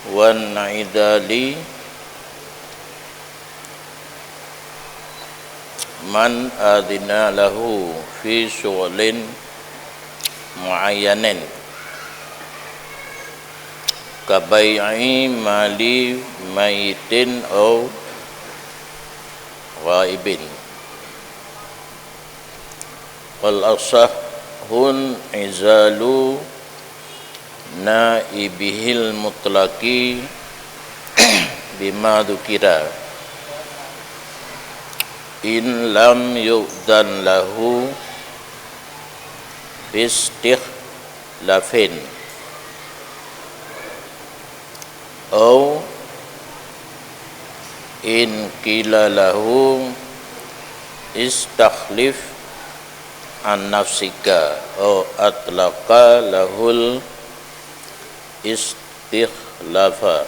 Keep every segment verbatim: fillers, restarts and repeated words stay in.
Wan i'zali man adzina lahu fi syughlin muayyanin, ka bai'i mali mayyitin aw ghaibin. Wal asahhun i'zalu naibihil mutlaqi bima dzukira, in lam yu'dzan lahu fistikhlafin, au in qila lahu istakhlif an nafsika, au atlaqa lahul istikhlafa.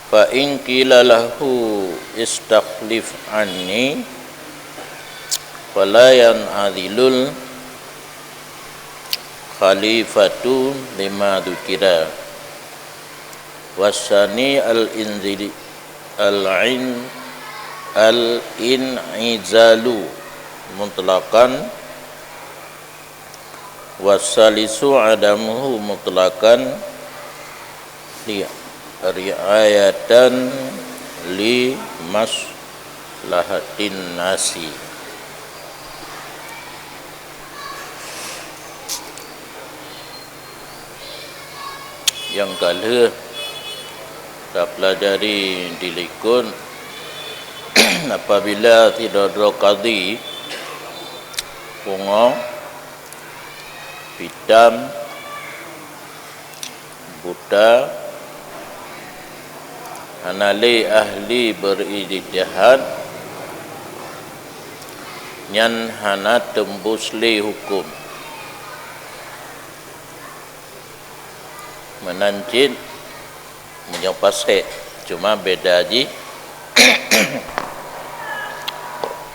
Fa in qila lahu istakhlif anni, fala yan'azilul khalifatu lima dzukira. Wasani al-inzili-, al-in-, al-in'izalu mutlaqan, wasalisu adamuhu mutlaqan li-, ri'ayatan li maslahatin nasi. Nyang ka lheueh tapeulajari dilikot, apabila sidroe-droe kadhi, pungo, pitam, buta, hana lé ahli beurijtihad, nyan hana teumbus lé huköm. Meunan cit meunyoe pasék, cuma beda jih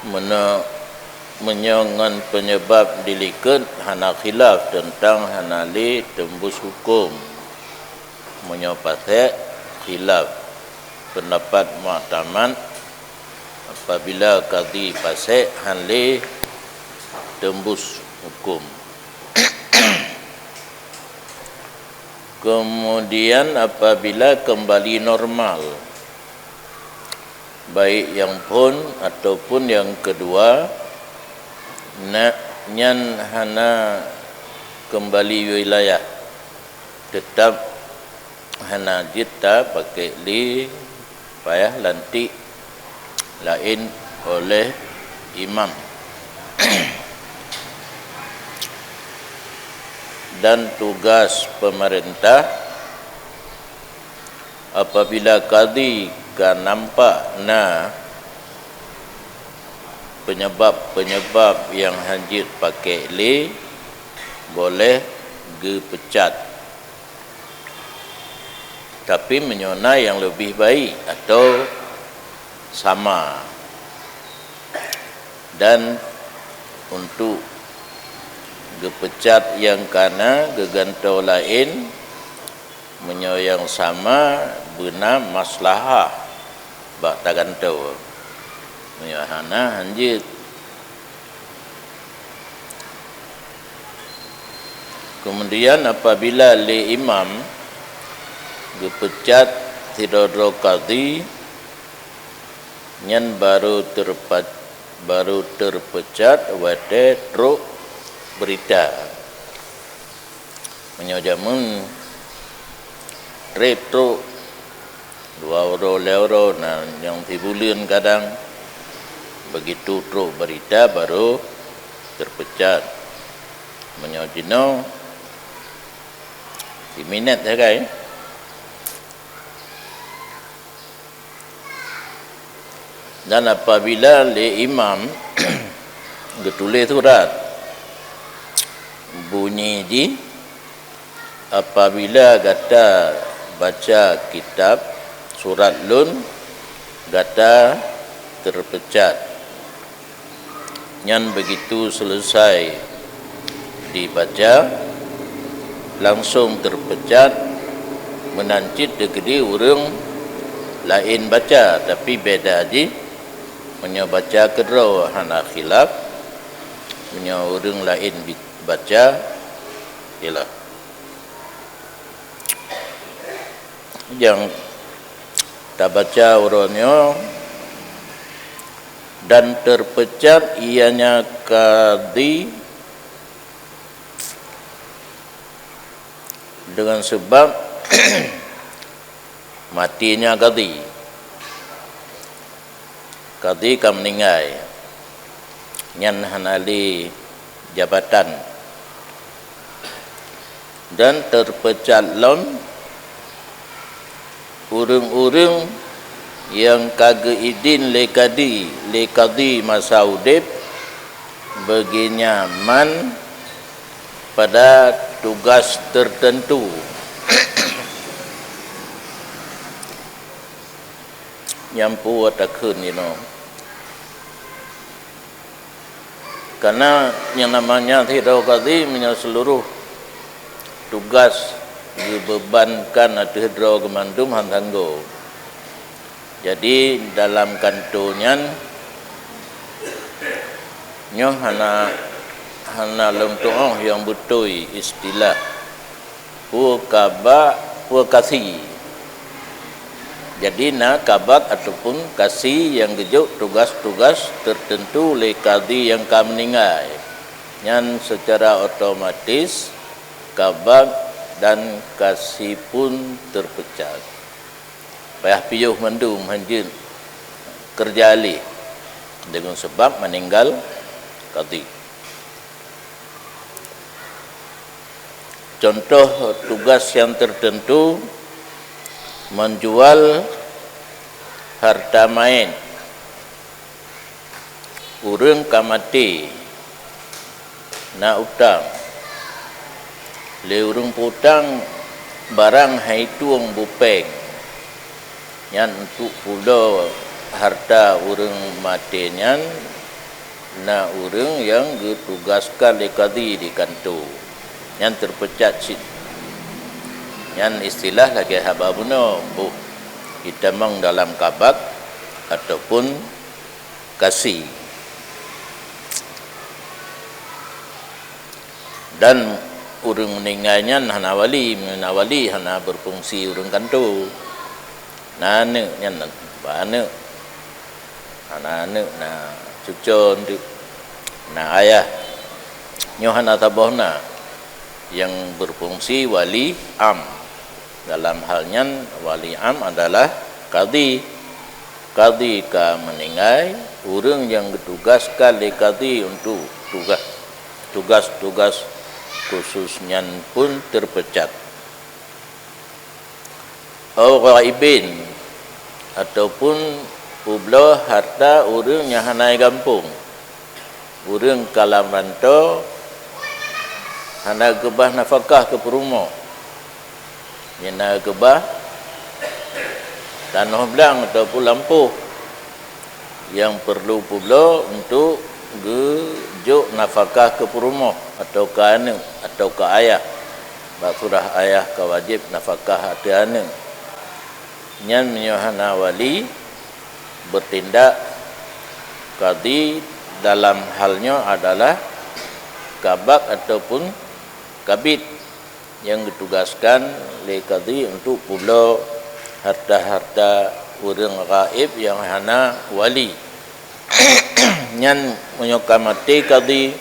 meunyoe, meunyoe ngon peunyebab dilikot hana khilaf teuntang hana lé teumbus huköm. Meunyoe pasék, khilaf, peundapat muktamad, apabila kadhi pasék hana lé teumbus huköm. Keumudian apabila keumbali normal, baik nyang phon ataupun nyang keudua, na-, nyan hana keumbali wilayah, teutab hana jeuet tapakék lé payah lantik laén oleh imam. Dan tugas peumeurintah, apabila kadhi ka nampak na peunyebab-peunyebab nyang hana jeuet pakék lé, boleh geupeucat. Tapi meunyoe na nyang leubeh baik atau sama, dan untuk geupeucat nyang kana geugantoe laén, meunyoe nyang sama beuna maslahah bak tagantoe, meunyoe hana, hana jeuet. Keumudian, apabila lé imam geupeucat sidroe-droe kadhi, nyan barô teupa-, barô teupeucat watée trok beurita. Meunyoe jameun treb trok dua uroe, lhée uroe, na nyang sibuleuen kadang, begitu trok beurita barô teupeucat. Meunyoe jinoe siminét sagai. Dan apabila lé imam geutuléh surat, bunyi jih, "Apabila gata baca kitab surat lôn, gata teupeucat." Nyan begitu seuleusai dibaca, langsong teupecat meunan cit dikeudi ureuëng laén baca, tapi beda jih meunyoe baca keudroe hana khilaf, meunyoe ureuëng laén bi-, baca, ialah nyang tabaca uroe nyoe, dan teupecat ianya kadhi deungon sabab matinya kadhi. Kadhi ka meuninggai, nyan hana lé jabatan, dan teupecat lom ureuëng-ureuëng nyang ka geuidin lé kadhi, lé kadhi masa udeb, bagi nyan man pada tugas teuteuntu. Nyang peue takheun jinoe. Karena nyang namanya sidroe kadhi meunyoe seuluruh tugas geubebankan ateueh droe geumandum han sanggoe. Jadi dalam kantô nyan nyoe hana, hana lôn tuoh nyang beutôi istilah peue kadhi, peue kadhi. Jadi na kadhi ataupun kadhi nyang geujok tugas-tugas teuteuntu lé kadhi nyang ka meuninggai. Nyan seucara otomatis kadhi dan kadhi pun teupecat. Payah piôh mandum hanjeuet keureuja lé deungon sabab meuninggai kadhi. Contoh tugas nyang teuteuntu, meunjual hareuta manyét. Ureuëng ka maté na utang, lé ureuëng peutang barang hai tueng bupeng, nyan untuk pulo hareuta ureuëng maté nyan na ureuëng nyang geutugaskan lé kadhi di kantô, nyan teupecat cit. Nyan istilah lagée haba bunoe, boh itamong dalam kadhi ataupun kadhi. Dan ureuëng meuninggai nyan hana wali, meunyoe na wali hana beufungsi ureuëng kantô. Na aneuëk nyan ba aneuëk, hana aneuëk na cuco, na ayah. Nyoe hana saboh na nyang beufungsi wali am. Dalam hal nyan wali am adalah kadhi. Kadhi ka meuninggai, ureuëng nyang geutugaskan lé kadhi untuk tugas, tugas-tugas khusus nyan pun teupecat. Au ghaibin, ataupun peubloe hareuta ureuëng nyang hana gampông. Ureuëng ka lam rantô hana geubah nafakah keu peurumoh, nyang na geubah tanoh blang ataupun lampôh nyang peurlu peubloe untuk geujok nafakah keu peurumoh atawa keu aneuëk atawa keu ayah. Bak surah ayah ka wajéb nafakah ateueh aneuëk. Nyan meunyoe hana wali, beutindak kadhi dalam hal nyoe adalah kadhi ataupun kabid nyang geutugaskan lé kadhi untuk peubloe hareuta-hareuta ureuëng ghaib nyang hana wali. Nyan meunyoe ka maté kadhi,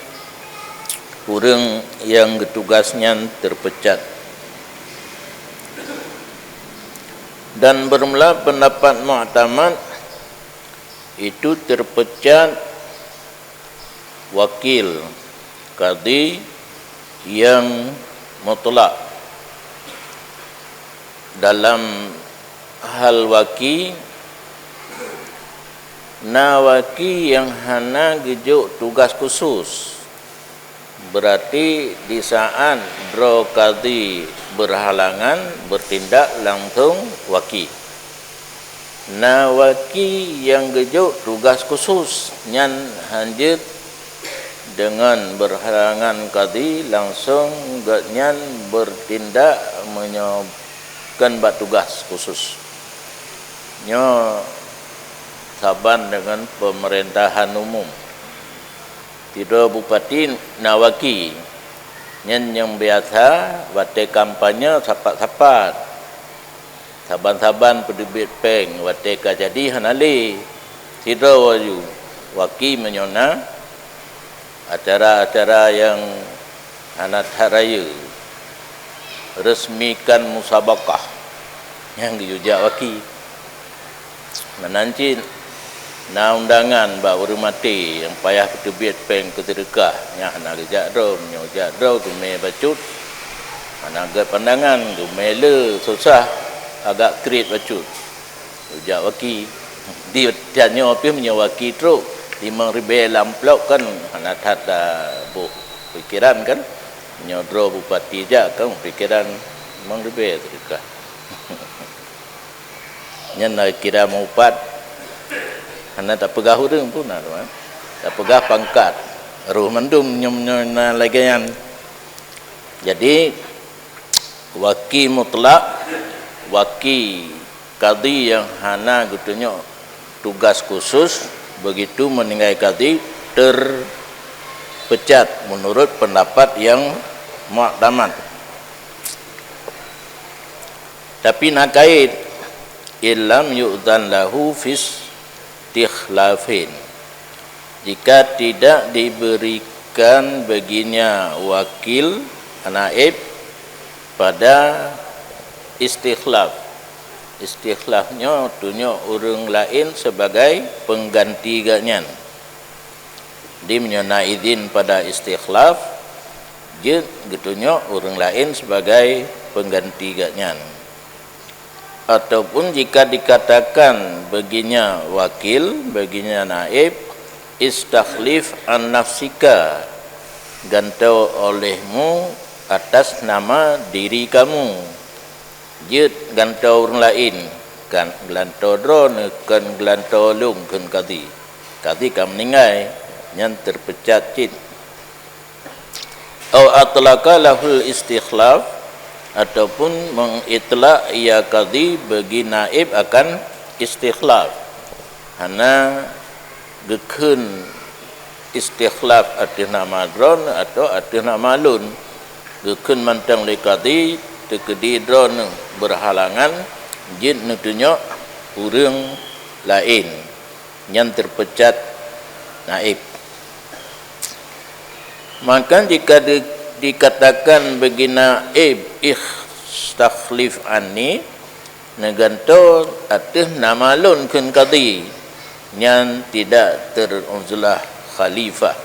ureuëng nyang geutugas nyan teupecat. Dan beurmula peundapat muktamad, itu teupecat wakil kadhi nyang mutlak. Dalam hal waki, na waki nyang hana geujok tugas khusus. Beurati disaát droe kadhi beurhalangan, beutindak langsong waki. Na waki nyang geujok tugas khusus, nyan hanjeuet Deungon beuhalangan kadhi, langsong gobnyan beutindak meunyoe kon bak tugaih khusus. Nyoe saban deungon peumeurintah umum. Sidroe bupati na waki, nyan nyang biasa watée kampanye sapat-sapat. Saban-saban peuteubiet péng watée ka jadi hana lé. Sidroe waju waki meunyoe na acara-acara nyang hana that rayeuk, resmikan musabakah, nyan geuyue jak waki. Meunan cit na undangan bak ureuëng maté nyang payah peuteubiet péng keu seudeukah, nyan hana geujak droe. Meunyoe jak droe geumé bacut, hana gét pandangan, geumé le susah, agak kriet bacut. Geujak waki. Di tanyoe pih meunyoe waki trok limong ribée lam amplop kan hana that, ah, boh pikiran kan. Meunyoe droe bupati jak kan pikiran limong ribée seudeukah. Nyan na kira meupat. Hana tapeugah ureuëng pun na, kan? Tapeugah pangkat. Roh mandum nyoe, nyoe na lagée nyan. Jadi, waki mutlak, waki kadhi nyang hana geutunyok tugas khusus, begitu meuninggai kadhi terpecat menurut pendapat yang mu'tamad. Tapi na kait, "Illam yu'dzan lahu fis istikhlafin." Jika tidak diberikan baginya wakil, naib, pada istikhlaf. Istikhlaf nyoe tunyok ureuëng laén sebagai pengganti gobnyan. Di meunyoe na idhin pada istikhlaf, jeuet geutunyok ureuëng laén sebagai pengganti gobnyan. Ataupun jika dikatakan baginya wakil, baginya naib, "Istakhlif an nafsika," gantoe olehmu atas nama diri kamu. Jeuet gantoe ureuëng laén, kan geulantoe droeneuh, kon geulantoe lôn kheun kadhi. Kadhi ka meuninggai, nyan terpecat cit. Au atlaqa lahul istikhlaf, ataupun mengitlak ia kadhi bagi naib akan istikhlaf. Hana geukheun istikhlaf ateueh nama droeneuh atau ateueh nama lôn. Geukheun mantong lé kadhi, teukeudi droeneuh beuhalangan jeuet neutunyok ureuëng laén. Nyan terpecat naib. Maka jika di-, dikatakan bagi naib, "Istakhlif anni," neugantoe ateueh nama lôn kheun kadhi, nyan tidak teruzlah khalifah.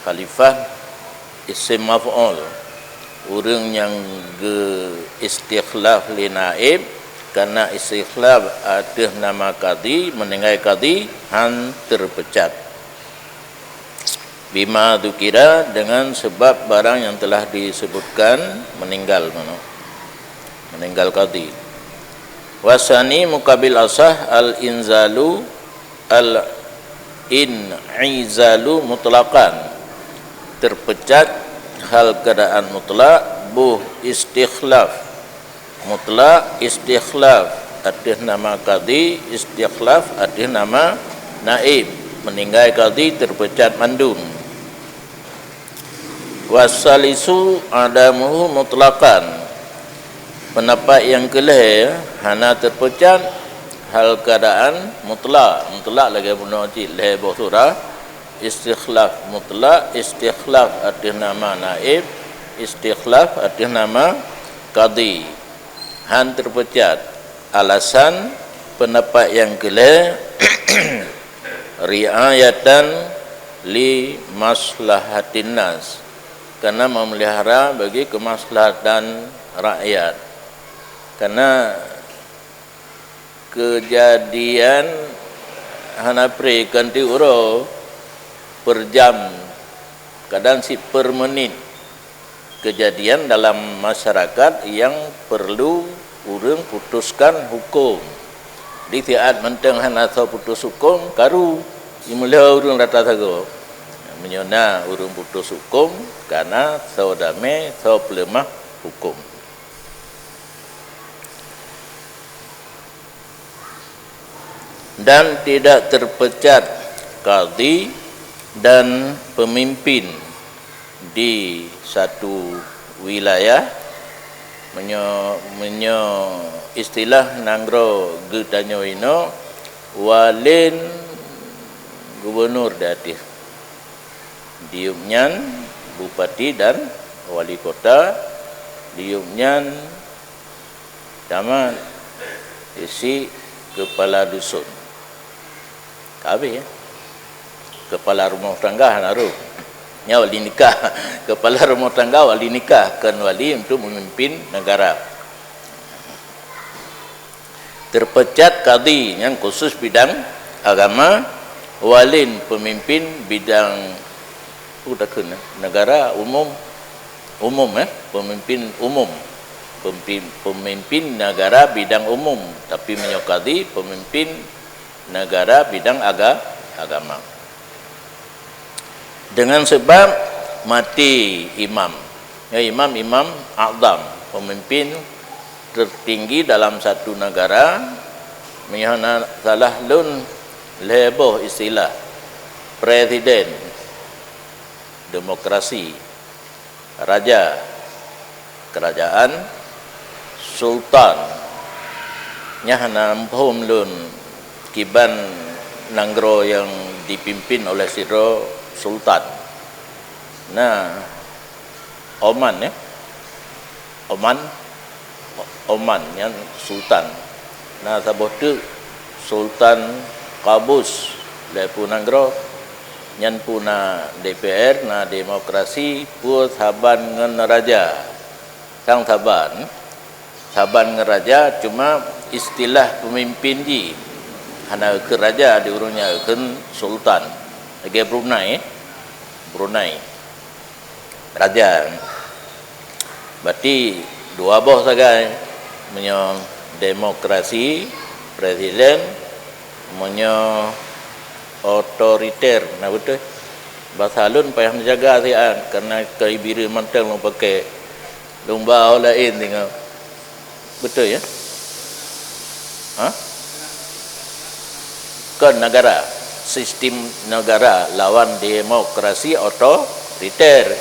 Khalifah isim maf'ul. Ureuëng nyang geu-istikhlaf lé naib, karena istikhlaf ateueh nama kadhi, meuninggai kadhi, han terpecat. Bima dzukira, dengan sebab barang yang telah disebutkan, meuninggal meunoe. Meuninggal kadhi. Wasani mukabil asah al-inzalu, al-in'izalu mutlaqan. Terpecat hal keadaan mutlak, boh istikhlaf. Mutlak istikhlaf ateueh nama kadhi, istikhlaf ateueh nama naib. Meuninggai kadhi terpecat mandum. Wasalisu adamuhu mutlaqan. Pendapat nyang keulhée hana terpecat hal keadaan mutlak. Mutlak lagée bunoe cit lhée boh surah. Istikhlaf mutlak, istikhlaf ateueh nama naib, istikhlaf ateueh nama kadhi. Han terpecat. Alasan pendapat nyang keulhée, riayatan li maslahatin nas, karena memelihara bagi kemaslahatan rakyat. Karena keujadian hana pré kan tiep uroe, per jam, kadang cit per menit. Keujadian dalam masyarakat nyang perlu ureuëng putuskan huköm. Di siat mantong hana soe putus huköm, karu jimeulhö ureuëng rata sagoe. Meunyoe na ureuëng putus huköm, kana soe damé, soe peuleumah huköm. Dan tidak terpecat kadhi dan pemimpin di satu wilayah, meunyoe, meunyoe istilah nanggroe geutanyoe inoe, walin gubunur di ateueh. Diyueb nyan bupati dan wali kota, diyueb nyan camat, isi kepala dusun. Ka habéh, ya? Kepala rumah tangga hana rôh. Nyan wali nikah. Kepala rumah tangga wali nikah, kon wali untuk memimpin negara. Terpecat kadhi nyan khusus bidang agama, walin pemimpin bidang, peue takheun, eh, negara umum, umum, eh, pemimpin umum. Pemimpin, pemimpin negara bidang umum, tapi meunyoe kadhi, pemimpin negara bidang aga-, agama. Dengan sebab maté imam. Ya, imam, imam a'zam, pemimpin tertinggi dalam satu negara, meunyoe na salah lôn lhée boh istilah, presiden, demokrasi, raja, kerajaan, sultan. Nyan hana muphom lôn kiban nanggroe nyang dipimpin oleh sidroe sultan. Na Oman, ya. Oman, Oman nyan sultan. Na saboh teuk Sultan Qaboos lé peue nanggroe, nyan peue na D P R, na demokrasi, peue saban ngon raja. Sang saban, saban ngon raja cuma istilah pemimpin jih. Hana geukheun raja di ureuëng nyan, geukheun sultan. Lagée Brunei, Brunei. Raja. Berarti dua boh sagai. Meunyoe demokrasi, presiden, meunyoe otoriter, na beutôi. Basa lôn payah meujaga siat, karena keu Iblih mantong lôn pakai. Lôn ba laén singoh. Beutôi, ya? Ha? Kon negara. Sistem negara lawan demokrasi otoriter.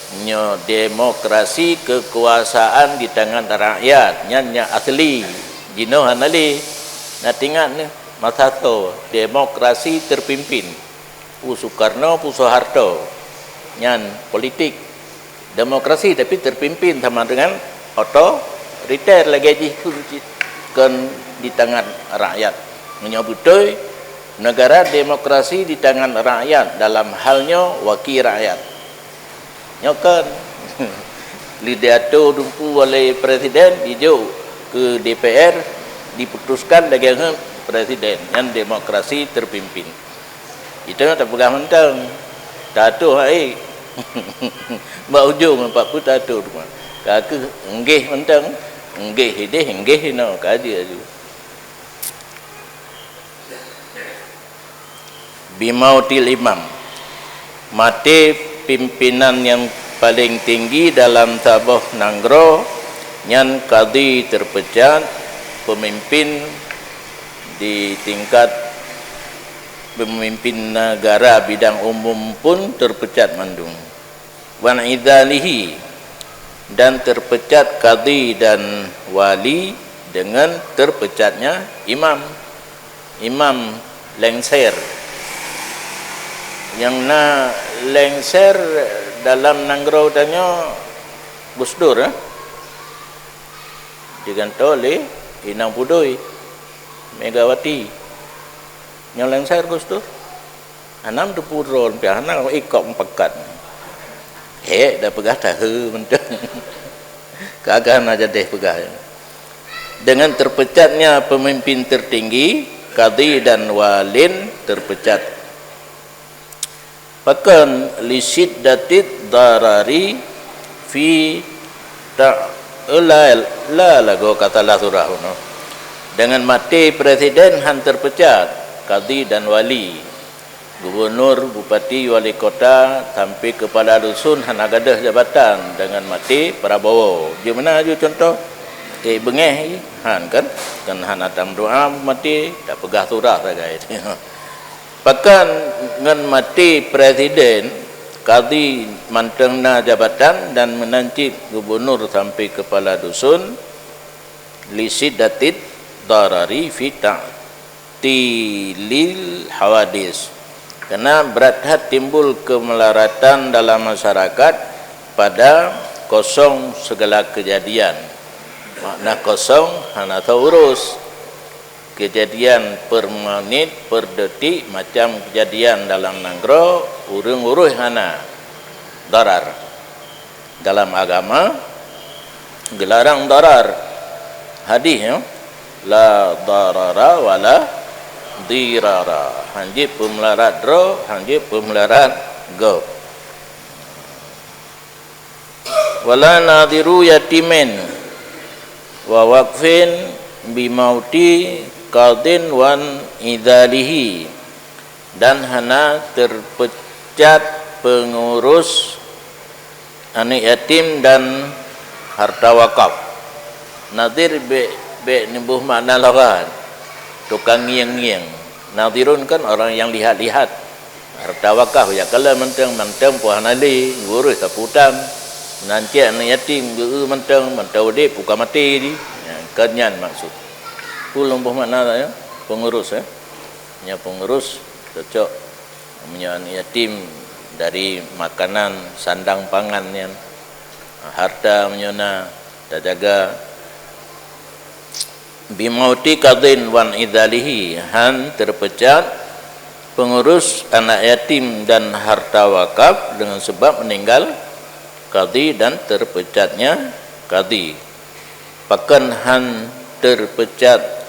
Nyoe demokrasi kekuasaan di tangan rakyat. Nyan nyang asli. Jinoe hana lé. Na teuingat neuh, masa soe demokrasi terpimpin. Peue Sukarno, peue Soeharto. Nyan politik. Demokrasi tapi terpimpin sama dengan otoriter lagée jih keu cit kon di tangan rakyat. Meunyoe beutôi, negara demokrasi di tangan rakyat dalam hal nyoe wakil rakyat. Nyoe kon. Lé diatur dumpu oleh presiden, dijok keu D P R, diputuskan lagée ngon presiden. Nyan demokrasi terpimpin. Itu tapeugah mantong. Tatuh hai. Bak ujong empat puluh tatuh rumah. Ka keuh enggeh mantong. Enggeh ideh, enggeh inoe. Ka jeuet aju. Bimautil imam. Maté pimpinan nyang paleng tinggi dalam saboh nanggroe, nyan kadhi terpecat, pemimpin di tingkat pemimpin negara bidang umum pun terpecat mandum. Wan idalihi, dan terpecat kadhi dan wali dengan terpecatnya imam. Imam lengser. Nyang na lengser dalam nanggroe tanyoe Gus Dur, eh? Digantoe lé inong pudoi Megawati. Nyang lengser Gus Dur. Hana meuteupue droe piah, hana ikok meupakat. Hék, dah peugah tahe mantong. Ka gana jadeh peugah. Dengan terpecatnya pemimpin tertinggi, kadhi dan walin terpecat. Pakon lisyiddatid darari fi ta'la la lago katalah surah uno. Dengan maté presiden han terpecat, kadhi dan wali. Gubunur, bupati, wali kota, sampai kepala dusun hana gadôh jabatan deungon maté Prabowo. Jih meunan aju cuntoh, ék beungéh jih, han kan? Kan hana tameudoá maté, tapeugah surah sagai. Pakon ngon maté presiden, kadhi mantong na jabatan dan meunan cit gubunur sampai kepala dusun, lisyiddatid darari fi ta'tilil hawadis. Karena brat that timbul kemelaratan dalam masyarakat pada kosong segala kejadian. Makna kosong hana teu urus. Kejadian per menit, per detik, macam kejadian dalam nanggroe, ureuëng urus hana darar. Dalam agama geularang darar. Hadis, ya, la darara wala dirara. Hanjeuet peumelarat droe, hanjeuet peumelarat gob. Wala nadhiru yatimin wa waqfin bimauti qadhin wan idhalihi, dan hana terpecat pengurus aneuk yatim dan harta wakaf. Nadhir bék, bék neuboh makna lagha, tukang ngieng-ngieng. Nadhirun kan orang yang lihat-lihat. Harta wakaf jak kalon mantong, mantong pih hana lé, gurus sapu tan. Nan cit aneuk yatim geu-eu mantong, mantong udeb buka maté jih. Nyan, kon nyan maksud. Peue lôn boh makna, ya? Pengurus, ya. Nyan pengurus cocok. Meunyoe aneuk yatim dari makanan sandang pangan nyan, harta meunyoe na tajaga. Bimauti qadhin wan idhalihi, han terpecat pengurus anak yatim dan harta wakaf dengan sebab meninggal kadhi dan terpecatnya kadhi. Pakon han terpecat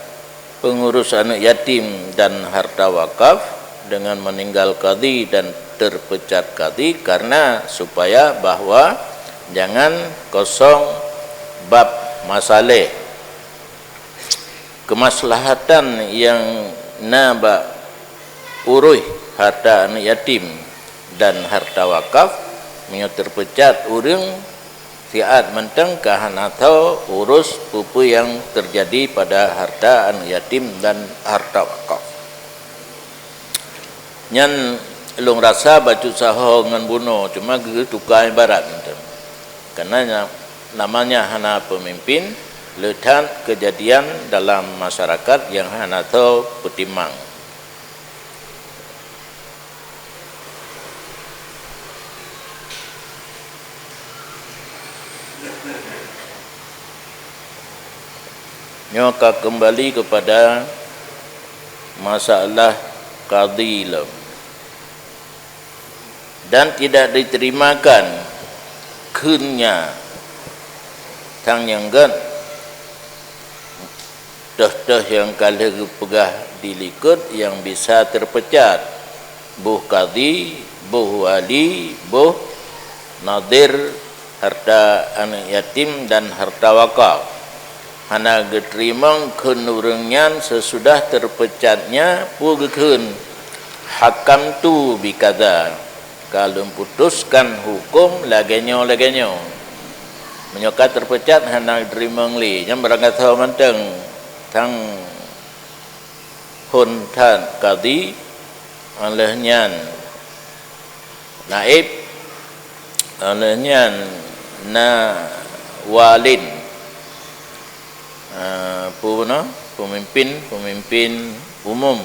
pengurus aneuk yatim dan harta wakaf dengan meninggal kadhi dan terpecat kadhi? Karena supaya bahwa jangan kosong bab masaleh kemaslahatan yang na bak urus harta aneuk yatim dan harta wakaf. Meunyoe terpecat ureuëng siat mantong ka hana tho urus peue-peue nyang terjadi pada harta aneuk yatim dan harta wakaf. Nyan lôn rasa bacut sahoe ngon bunoe, cuma geutuka ibarat mantong. Karena nya-, namanya hana pemimpin, le that kejadian dalam masyarakat nyang hana tho peutimang. Nyoe ka keumbali keupada masalah kadhi lom. Dan tidak diterimakan kheun nyan, tang nyang gét, toh-toh nyang ka lheueh geupeugah di likot nyang bisa terpecat, boh kadhi, boh wali, boh nadhir, harta aneuk yatim dan harta wakaf. Hana geuteurimong kheun ureuëng nyan seusudah terpecatnya peue geukheun, "Hakamtu bikadza," ka lôn putuskan huköm lagée nyoe, lagée nyoe. Meunyoe ka terpecat hana geuteurimong lé, nyan barangkasoe mantong, tang phon that kadhi, óh lheueh nyan naib, óh lheueh nyan na walin, ah, peue na, peumimpin-peumimpin umum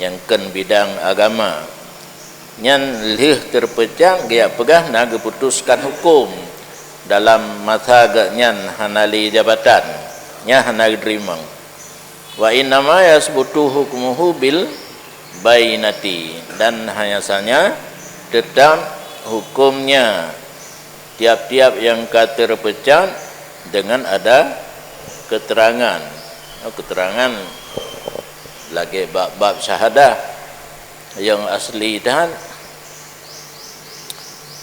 nyang kon bidang agama. Nyan lheueh terpecah geujak peugah na geuputuskan huköm dalam masa geuh nyan hana lé jabatan, nyan hana geuteurimong. Wa innama yasbutu hukmuhu bil bayyinati, dan hanya saja tetap hukumnya tiap-tiap yang ka terpecat dengan ada keterangan. Oh, keterangan lagée bab-bab syahadah yang asli dan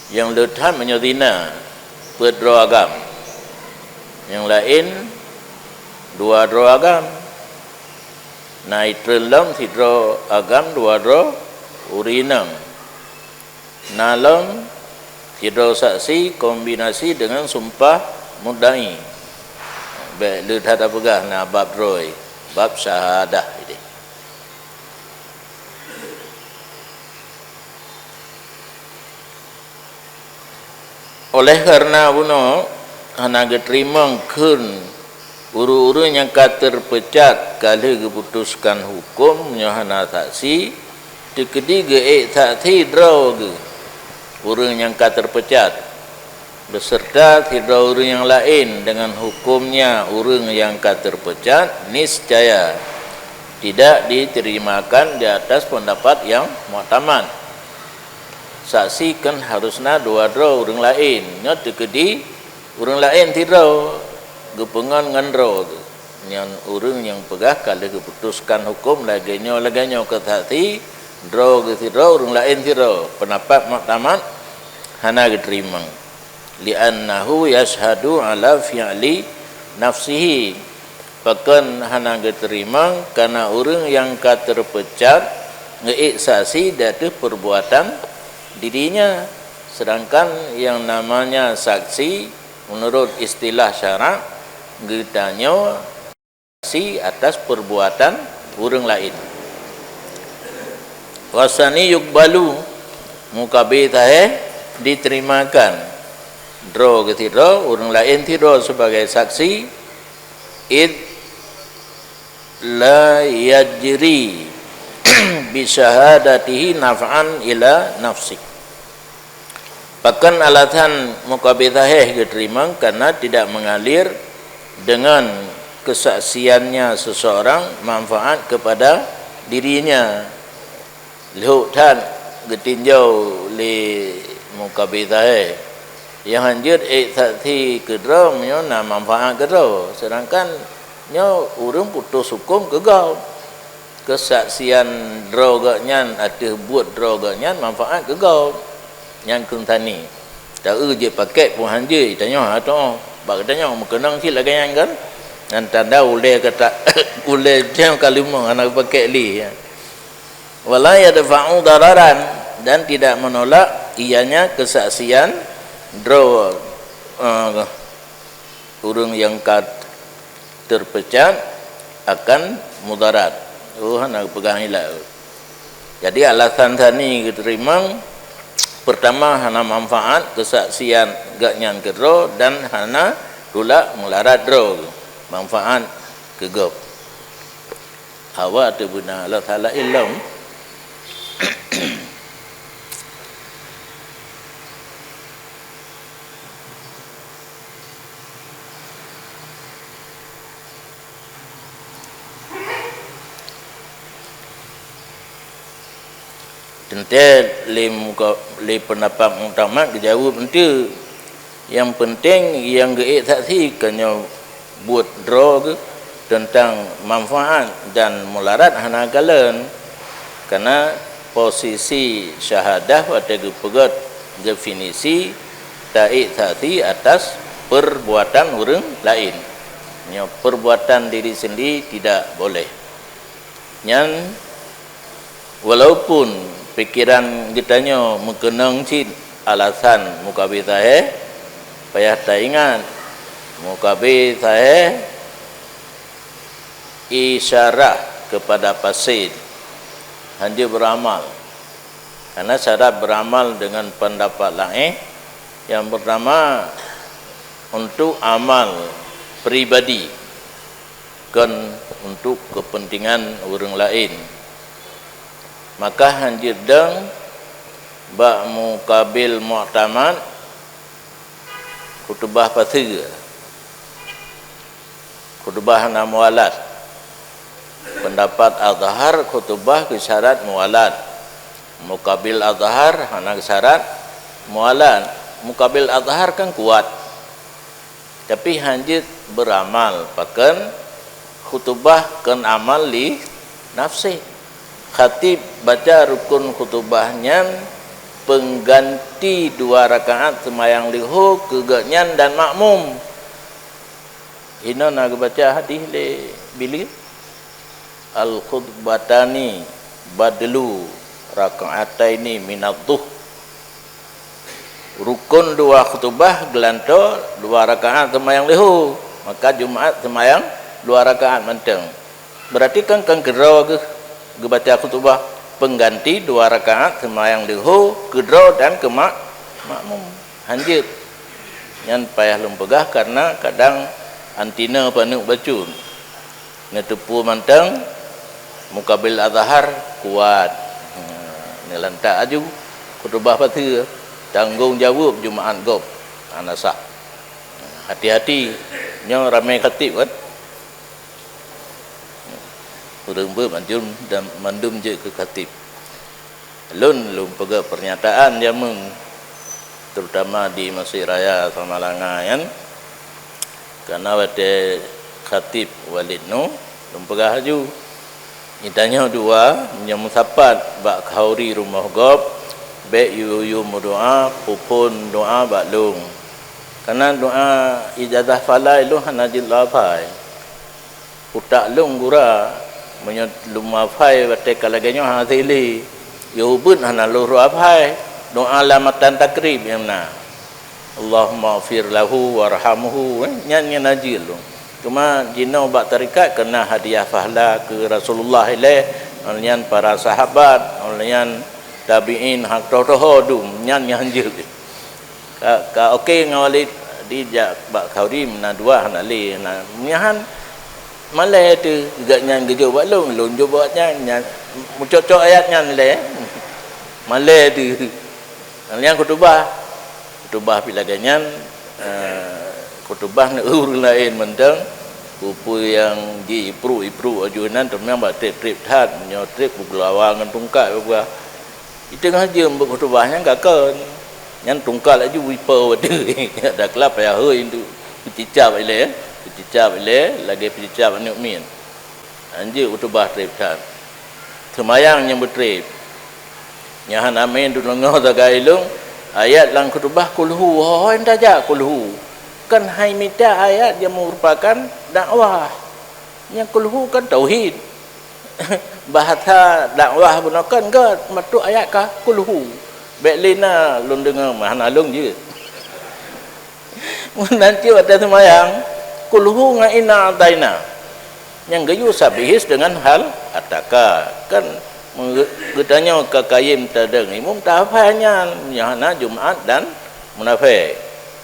Nyang le that meunyoe zina, peuet droe agam. Nyang laén dua droe agam. Na itreun lom sidroe agam dua droe Ureuëng inong. Na lom sidroe saksi kombinasi deungon sumpah mudda'i. Bék le that tapeugah na bab droe, bab syahadah ideh. Oleh karena bunoe hana geuteurimong kheun ureuëng-ureuëng nyang ka teupeucat ka lheueh geuputuskan huköm nyoe hana saksi, teukeudi geuék saksi droe geuh ureuëng nyang ka teupeucat, beserta sidroe ureuëng nyang laén deungon hukömnya ureuëng nyang ka teupeucat, niscaya tidak diterimakan di atas pendapat yang muktamad. Saksi kan harusna dua droe ureuëng laén, nyoe teukeudi ureuëng laén sidroe geupeungon ngon droe geuh. Nyan ureuëng nyang peugah ka lheueh geuputuskan huköm lagée nyoe, lagée nyoe keu saksi, droe geuh sidroe, ureuëng laén sidroe, peundapat muktamad hana geuteurimong. Li'annahu yashhadu ala fi'li nafsihi. Pakon hana geuteurimong? Karena ureuëng nyang ka teupeucat geuék saksi di ateueh perbuatan dirinya, sedangkan yang namanya saksi menurut istilah syarak geutanyoe saksi atas perbuatan ureuëng laén. Wasani yukbalu, mukabe sahih diterimakan, droe geuh sidroe, ureuëng laén sidroe sebagai saksi, id la yajri bi syahadatihi naf'an ila nafsi. Pakon alasan mukabe sahih geuteurimong? Karena tidak mengalir dengan kesaksiannya seseorang manfaat kepada dirinya. Lhok that geutinjau lé mukabe sahih. Nyang hanjeuet ék saksi keudroe meunyoe na manfaat keudroe, sedangkan nyoe ureuëng putus huköm keu gob. Keusaksian droe geuh nyan ateueh buet droe geuh nyan manfaat keu gob. Nyan kheun sani. Taeu jeuet pakèk pun hanjeuet, tanyoe hatoh. Bak geutanyoe meukeunong cit lagée nyan kan? Nyan tanda ulée kata, ulée jeuem ka leumoh hana pakèk lé. Wala yadfa'u dararan, dan tidak menolak ianya kesaksian droe, eh, ureuëng nyang ka teupeucat akan mudarat. Oh, hana geupeugah ilak. Jadi alasan sani geuteurimong, pertama hana manfaat keusaksian geuh nyan keudroe dan hana tulak meularat droe manfaat keu gob. Hawa teuh beuna Allah Taala ilom. Teuntée lé muka, lé peundapat muktamad geujaweueb eunteuk. Nyang peunteng nyang geuék saksi keu nyoe buet droe geuh teuntang manfaat dan mudarat hana kalon. Karena posisi syahadah watée geupeugét definisi taék saksi atas perbuatan ureuëng laén. Nyoe perbuatan diri sendiri tidak boleh. Nyan walaupun pikeran geutanyoe meukeunong cit alasan mukabe sahih, payah taingat mukabe sahih isyarah kepada fasid, hanjeuet beuramal. Karena syarat beuramal dengan pendapat laén, yang pertama untuk amal pribadi, kon untuk kepentingan ureuëng laén. Maka hanjeuet dong bak mukabil muktamad khutubah paseue, khutubah hana mualat. Pendapat azhar khutubah geusyarat mualat. Mukabil azhar hana geusyarat mualat. Mukabil azhar kan kuat. Tapi hanjeuet beuramal pakon khutubah kon amal li nafsi. Khatib baca rukun khutubah nyan pengganti dua rakaat seumayang leuho keu geuhnyan dan makmum. Hinoe na geubaca hadih lé Billy, al-khutbatani badlu raka'ataini minadh dhuhr. Rukon dua khutubah geulantoe dua rakaat seumayang leuhô, maka Jumaat seumayang dua rakaat mantong. Berarti kan, kan keudroe geuh geubaca khutubah pengganti dua rakaat seumayang leuhô keudroe dan keu mak-, makmum. Hanjeuet. Nyan payah lôn peugah karena kadang antina paneuk bacut. Neuteupeue mantong, mukabil azhar kuat. Neulantak aju khutubah paseue, tanggong jaweueb Jumaat gob hana sah. Hati-hati, nyoe ramé khatib kan? Ureuëng beuet mandum dan mandum jeuet keu khatib. Lôn, lôn peugah pernyataan jameun, terutama di Masjid Raya Samalanga nyan, karena watée khatib Walid Nuh, lôn peugah laju, geutanyoe dua nyang meusapat bak khauri rumoh gob, bék yue-yue meudoá, peuphon doá bak lôn. Karena doá ijazah falai lôn hana jeuet lafai. Utak lôn gura, meunyoe lôn hafai watée ka lagée nyoe hase lé. Yoh ubeut hana lôn hafai. Doa lam matan takrib nyang na. Allahumma ighfir lahu warhamhu, eh, nyan nyang na jeuet lôn. Cuma jinoe bak tarekat keu na hadiah pahala keu Rasulullah ilée, ngon nyan para sahabat, ngon nyan tabi'in, hak toho-toho dum, nyan nyang jeuet. Ka, ka oke ngon Walid, dijak bak khauri meunan dua hana lé, hana, nyan malée teuh, gobnyan geujok bak lôn, lôn jok bak nyan, nyan meucok-cok ayat nyan lé. Malée teuh. Nyan khutubah. Khutubah pih lagée nyan, eh, khutubah ngon ureuëng laén mantong, peue-peue nyang jiipruk-ipruk aju nan, teuma bak treb-treb that, meunyoe treb beugeulawa ngon tungkat beupeugah. Di teungoh jeuem beukhutubah nyan ka kon. Nyan tungkat laju ipo wadeue. Dakla payah hôi untuk peucicab ilée, peucicab ilée lagée peucicab aneuk miet. Hanjeuet khutubah treb that. Seumayang nyang beutreb. Nyan hana meuin deungoe sagai lôn, ayat lam khutubah kulhu, hôi tajak kulhu. Kan hai mita ayat nyang meurupakan dakwah. Nyang kulhu kan tauhid. Bahasa dakwah bunoe kan gét, matuk ayat ka kulhu. Bék lé na lôn deungoe, meuhana lôn jeuet. Meunan cit watée seumayang, kulhu ngon inna a'taina. Nyang geuyue sabihis deungon hal ataka. Kan geutanyoe ka kayém tadong imum tahafai nyan, nyan hana Jumaat dan munafék.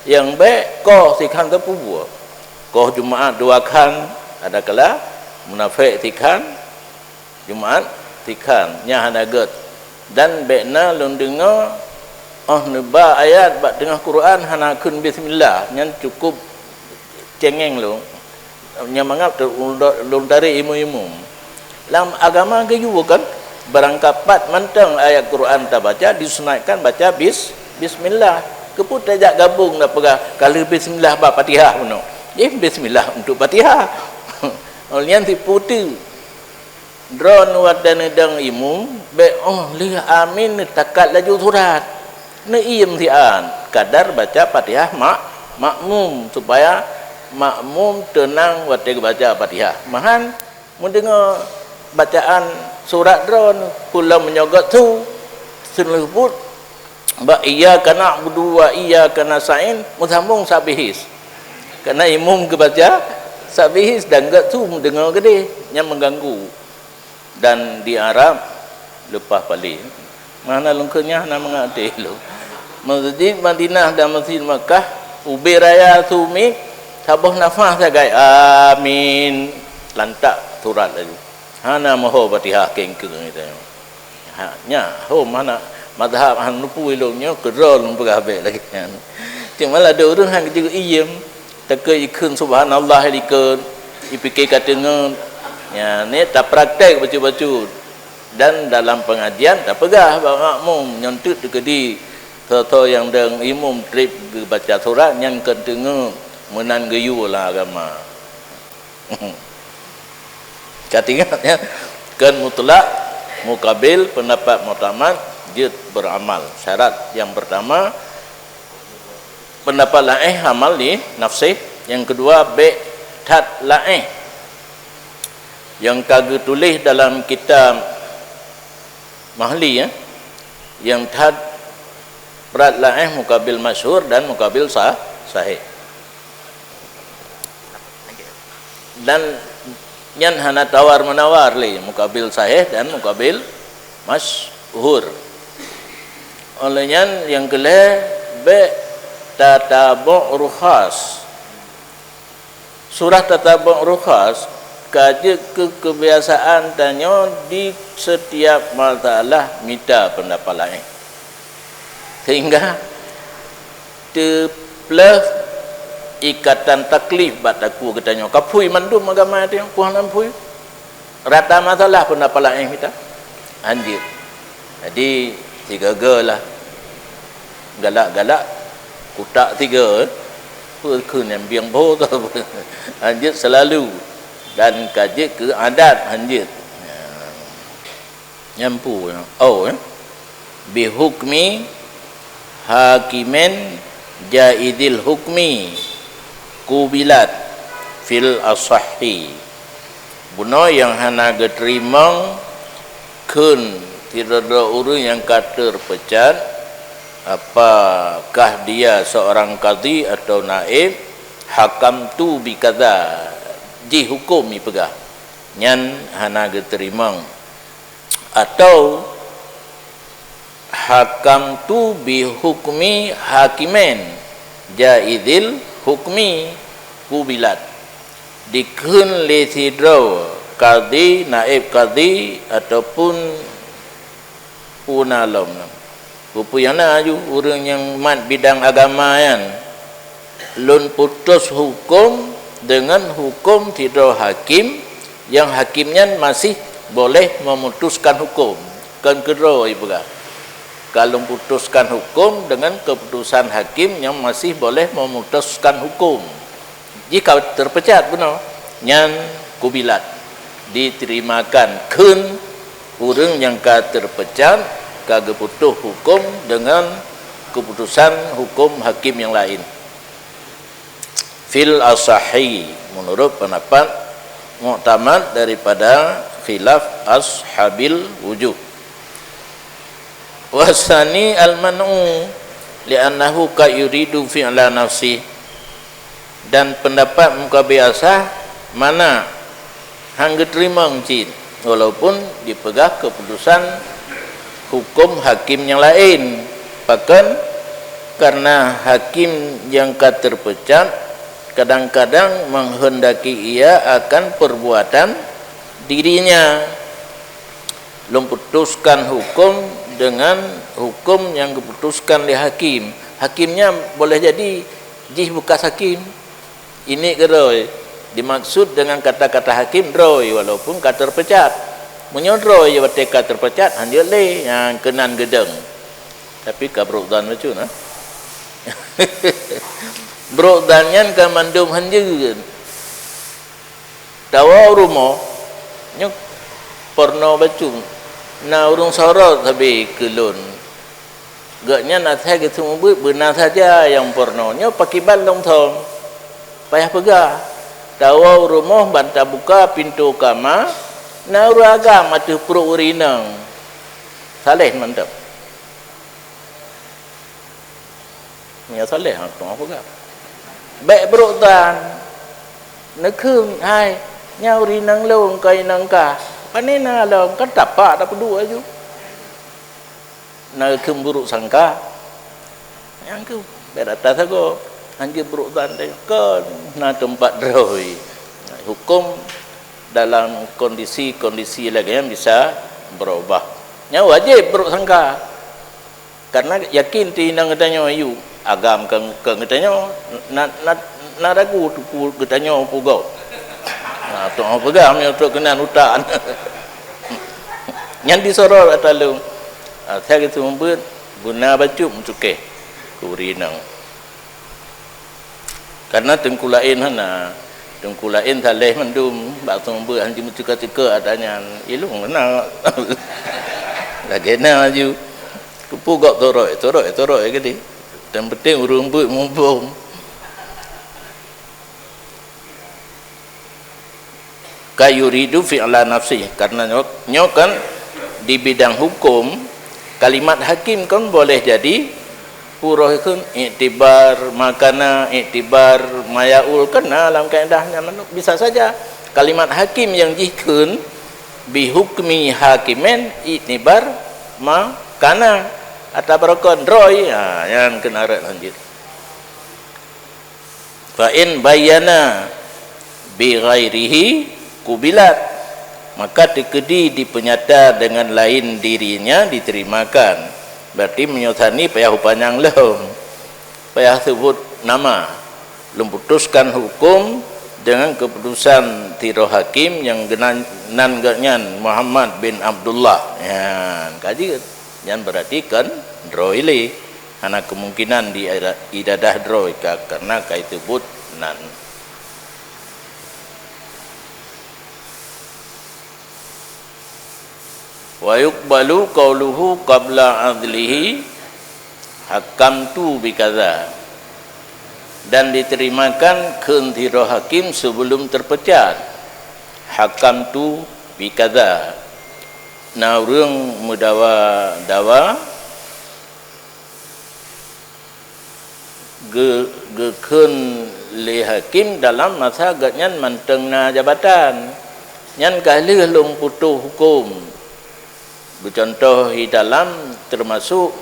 Nyang bék koh sikhan teupeubuet. Koh Jumaat dua khan, adakala munafék sikhan, Jumaat sikhan, nyan hana gét. Dan bék na lôn deungoe, óh neuba ayat bak teungoh Quran hana kheun bismillah, nyan cukup cengeng lôn. Nyan mangat lôn tarek imum-imum. Lam agama geuyue kan, barangkapat mantong ayat Quran tabaca disunatkan baca bis-, bismillah. Keupeue tajak gabong na peugah ka lheueh bismillah bak Fatihah bunoe. Jih bismillah untuk Fatihah. Nyan sipu teuk. Droeneuh watée neudong imum, bék óh lheueh amin neutakat laju surat. Neuiem siat, kadar baca Fatihah mak-, makmum, supaya makmum teunang watée geubaca Fatihah. Meuhan, meudeungoe bacaan surat droeneuh, peue lom meunyoe gét su, seuleuh buet, bak iyyaka na'budu wa iyyaka nasta'in, meusambong sabihis. Karena imum geubaca sabihis dan gét su meudeungoe keudeh, nyan meuganggu. Dan di Arab leupah paleng. Meuhana lôn kheun nyan hana mangat até lôn. Masjid Madinah dan Masjid Makkah, ubé raya su miet, saboh nafah sagai, "Amin." Lantak surat laju. Hana meuho Fatihah kengkeung geutanyoe. Ha, nyan, ho meuhana mazhab Hanafi lôn nyoe keudroe lôn peugah bék lagée nyan. Cuma ladôm ureuëng han geujeuet iem, takheun ikheun subhanallah likot, ipike ka teungeut. Nyan, ni tapraktek bacut-bacut. Dan dalam pengajian tapeugah bak makmum, nyoe teuk teukeudi soe-soe nyang dong imum treb geubaca surat nyan kon teungeut, meunan geuyue lam agama. Ka teuingat, ya, kon mutlak, mukabil, pendapat muktamad, jeuet beramal. Syarat yang pertama, pendapat laén amal di nafsih. Yang kedua, bék that laén nyang ka geutuléh dalam kitab Mahli, ya. Nyang that prat laén mukabil masyhur dan mukabil sah-, sahih. Dan nyan hana tawar-menawar lé, mukabil sahih dan mukabil masyhur. Oleh nyan nyang keu lhèe bèk tatabu' rukhas. Surah tatabu' rukhas ka jeuet keu keubiasaan tanyoe di setiap masalah mita peundapat laén. Sehingga teupleuh ikatan taklif bak takue geutanyoe. Ka phui mandum agama tanyoe, peue hana phui. Rata masalah peundapat laén mita. Anjir. Jadi, sigaga lah. Galak-galak, kutak tiga, eh. Peue kheun nyang bieng boh tu. Hanjeuet seulalu. Dan ka jeuet keu adat hanjeuet. Nyan peue, oh, eh. Bihukmi hakimin jaizil hukmi kubilat fil asahhi. Bunoe nyang hana geuteurimong kheun sidroe-droe ureuëng nyang ka teurpeucat, apakah dia seorang kadhi atau naib, hakamtu bikadza, jihuköm ipeugah, nyan hana geuteurimong. Atau hakamtu bihukmi hakimin jaizil hukmi kubilat. Dikheun lé sidroe kadhi, naib kadhi, ataupun peue na lom. Peue-peue nyang na aju ureuëng nyang mat bidang agama nyan. Lôn putus huköm deungon huköm sidroe hakim, nyang hakim nyan masih boleh memutuskan huköm, kon keudroe ipeugah. Ka lôn putuskan huköm deungon keuputusan hakim nyang masih boleh memutuskan huköm. Jih ka teurpeucat bunoe, nyan kubilat, diterimakan kheun ureuëng nyang ka teurpeucat ka geuputôh huköm deungon keuputusan huköm hakim nyang laén. Fil asahi, menurut pendapat muktamad daripada khilaf ashabil wujuh. Wasani al-man'u li'annahu ka yuridu fi'la nafsi. Dan pendapat mukabil asah mana hang geuteurimong cit, walaupun dipeugah keuputusan huköm hakim nyang laén. Pakon? Karena hakim nyang ka teurpeucat kadang-kadang menghendaki ia akan perbuatan dirinya. Lôn putuskan huköm deungon huköm nyang geuputuskan lé hakim. Hakim nyan boleh jadi jih beukas hakim. Ini keudroe dimaksud dengan kata-kata hakim droe walaupun ka teurpeucat. Meunyoe droe watée ka teurpeucat hanjeuet lé nyang keunan geudong. Tapi ka brok dan bacut, ha? Brok dan nyan ka mandum hanjeuet. Tawoe u rumoh, nyoe peurunoe bacut, na ureuëng sorot sabe keu lôn. Gobnyan asai geuseumeubeuet beuna saja nyang peurunoe, nyoe pakiban lôn thon. Payah peugah, tawoe u rumoh ban tabuka pintoe kama, na ureuëng agam ateueh pruet ureuëng inong. Saleh mantong. Meunyoe saleh, ha, teungoh peugah. Bék brok dan. Neukheun, hai, nyoe ureuëng inong lôn, kon inong kah. Pane na lom, kan tapak tapeuduek aju. Na geukheun buruk sangka. Nyang keuh, bék rata sagoe. Hanjeuet brok dan deh, kon na teumpat droe. Huköm dalam kondisi-kondisi lagée nyan bisa berubah. Nyan wajéb brok sangka. Karena yakin teuh inong geutanyoe yue, agam keu, keu geutanyoe, na, na, na ragu teupeu geutanyoe peue gob. Na, teungoh peugah meunyoe trok keunan utak. Nyan disorot ata lôn. Asai geuseumeubeuet, beuna bacut meucukéh keu ureuëng inong. Karena teungku laén hana. Teungku laén saleh mandum, bak seumeubeuet han jimeucuka-cuka ata nyan. Ilong na. Lagée na aju. Keupeue gob torok, torok, torok geude. Nyang penting ureuëng beuet muphom. Ka yuridu fi'la nafsi, karena nyoe, nyoe kan Di bidang hukum, kalimat hakim kan boleh jadi puroh kheun iktibar ma kana, iktibar ma yaul, kan na lam kaedah nyan, bisa saja. Kalimat hakim nyang jih kheun bi hukmi hakimin iktibar ma kana, atawa barokon droe, ha, nyan keunaret lanjut. Fa in bayyana bi ghairihi kubilat, maka teukeudi dipeunyata dengan lain dirinya diterimakan. Berarti meunyoe thani payah upanyang lom, payah sebut nama. Lôn putuskan hukum dengan keputusan sidroe hakim nyang geunan, nan geuhnyan Muhammad bin Abdullah. Nyan ka jeuet. Nyan berarti kan droe lé. Hana kemungkinan di ira-, idadah droe ka, karena ka iteubot nan. Wa yuqbalu qauluhu qabla adlihi, hakamtu bikaza. Dan diterimakan kheun sidroe hakim sebelum terpecat, hakamtu bikaza. Na ureuëng meudawa-dawa geu-, geukheun lé hakim dalam masa gobnyan mantong na jabatan, nyan ka lheueh lôn putôh huköm. Beucontoh, hi dalam teumasok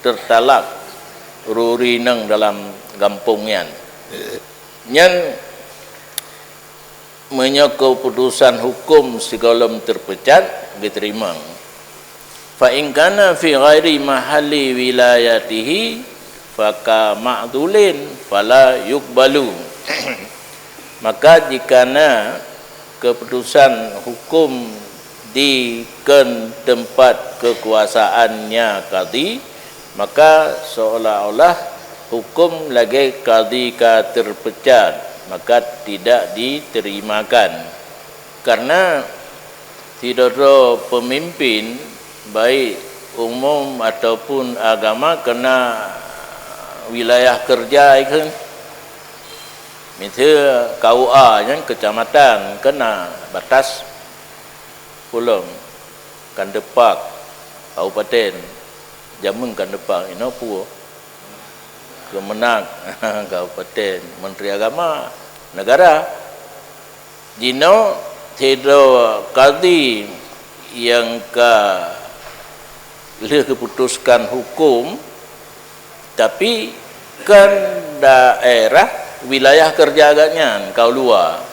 teutalak ureuëng inong dalam gampông nyan. Nyan meunyoe keuputusan huköm sigohlom teupecat geuteurimong. Fa in kana fi ghairi mahalli wilayatihi faka ma'dulin fala yuqbalu. Maka jika na keuputusan huköm dikeue teumpat keukuasaannya kadhi, maka seolah-olah huköm lagée kadhi ka teupecat, maka tidak diterimakan. Karena sidroe-droe peumimpin, baik umum ataupun agama, keu na wilayah keureuja ikheun. Miseue K U A nyan keucamatan, keu na batas pulang, Kandepak, kabupaten, jameun Kandepak, inoe peue? Keumeunag, kabupaten, Menteri Agama, negara. Jinoe sidroe kadhi nyang ka lheueh geuputuskan huköm, tapi kon daerah wilayah keureuja gobnyan, ka u luwa.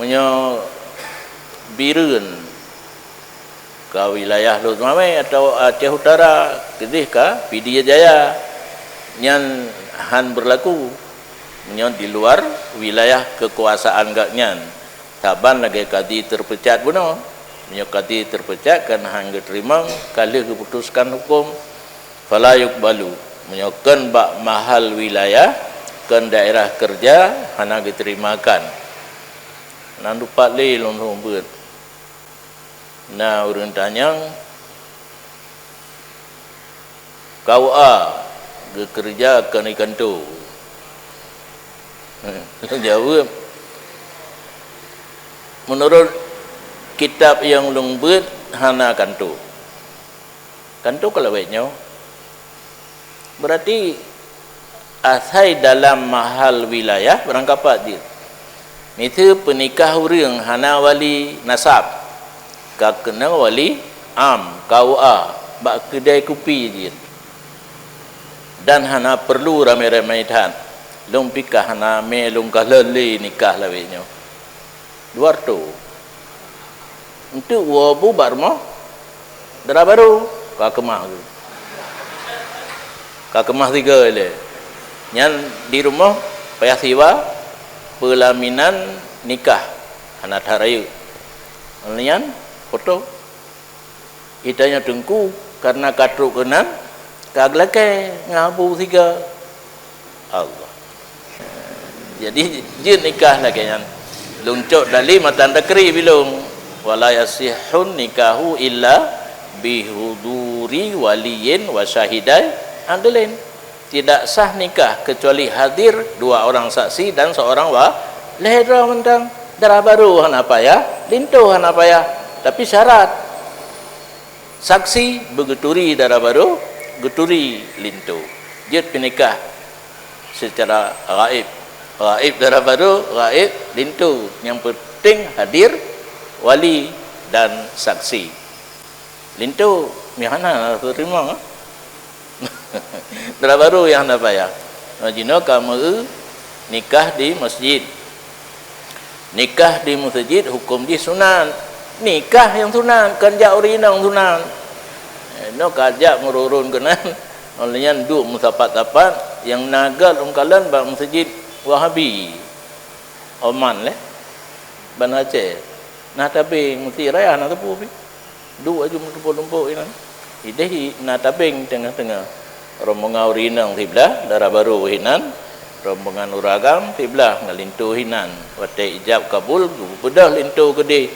Meunyoe Bireuen, ka wilayah Lhokseumawe atawa Aceh Utara, keudeh ka Pidie Jaya, nyan hán beurlaku meunyoe di luar wilayah keukuasaan gobnyan. Saban lagée kadhi teupecat bunoe. Meunyoe kadhi teupecat kon hán geuteurimong, ka lheueh geuputuskan huköm, fala yuqbalu. Meunyoe kon bak mahal wilayah, kon daerah keureuja, hana geuteurimongkan. Nan dupat lé lôn seumeubeuet. Na ureuëng tanyong, "Kau a geukeureuja keu ikanto?" Lôn jaweueb, "Meunurot kitab nyang lôn beuet, hana kanto." Kan tu kalau wét nyoe. Berarti asai dalam mahal wilayah barangkapat jeuet. Miseue peunikah ureuëng hana wali nasab, ka keunong wali am, K U A, bak keudai kupi jeuet. Dan hana peurlu ramé-ramé that. Lôn pih ka hana mé lôn ka lheueh lé nikah lawét nyoe. Dua reutôh. Enteuk woe bu bak rumoh dara barô, ka keumah geuh. Ka keumah sigoe ilée. Nyan di rumoh payah siwa peulaminan nikah, hana that rayeuk. Nyan foto. Geutanyoe teungku, kareuna ka trok keunan, ka geulakée ngon abu sigoe. Allah. Jadi, jeuet nikah lagée nyan. Lôn cok dalé matan takri bilong, "Wala yasihhun nikahu illa bihuduri waliyin wa syahidai adlin." Tidak sah nikah kecuali hadir dua orang saksi dan seorang wa-, lhée droe mantong. Dara barô hana payah, linto hana payah, tapi syarat Saksi beugeuturi dara barô, geuturi linto. Jeuet peunikah seucara gaéb. Gaéb dara barô, gaéb linto. Nyang peunteng hadir wali dan saksi. Linto, meuhana teurimong. Dara barô nyang hana payah. Nah, jinoe ka meu nikah di masjid. Nikah di masjid huköm jih sunat. Nikah nyang sunat, kon jak ureueng inong sunat. Eh, nyoe ka jak meururun keunan. Óh lheueh nyan duek meusapat-sapat, nyang na göt ungkalan bak masjid Wahabi. Oman lé. Ban Aceh. Nah, tapi meusti raya na teupeu pih. Duek aju meutumpôk-tumpôk inan. Ideh na tabeng teungoh-teungoh. Rombongan ureueng inong siblah, dara barô hinan. Rombongan ureueng agam siblah, ngon linto hinan. Watèe ijab kabul, geupeudôh linto keudeh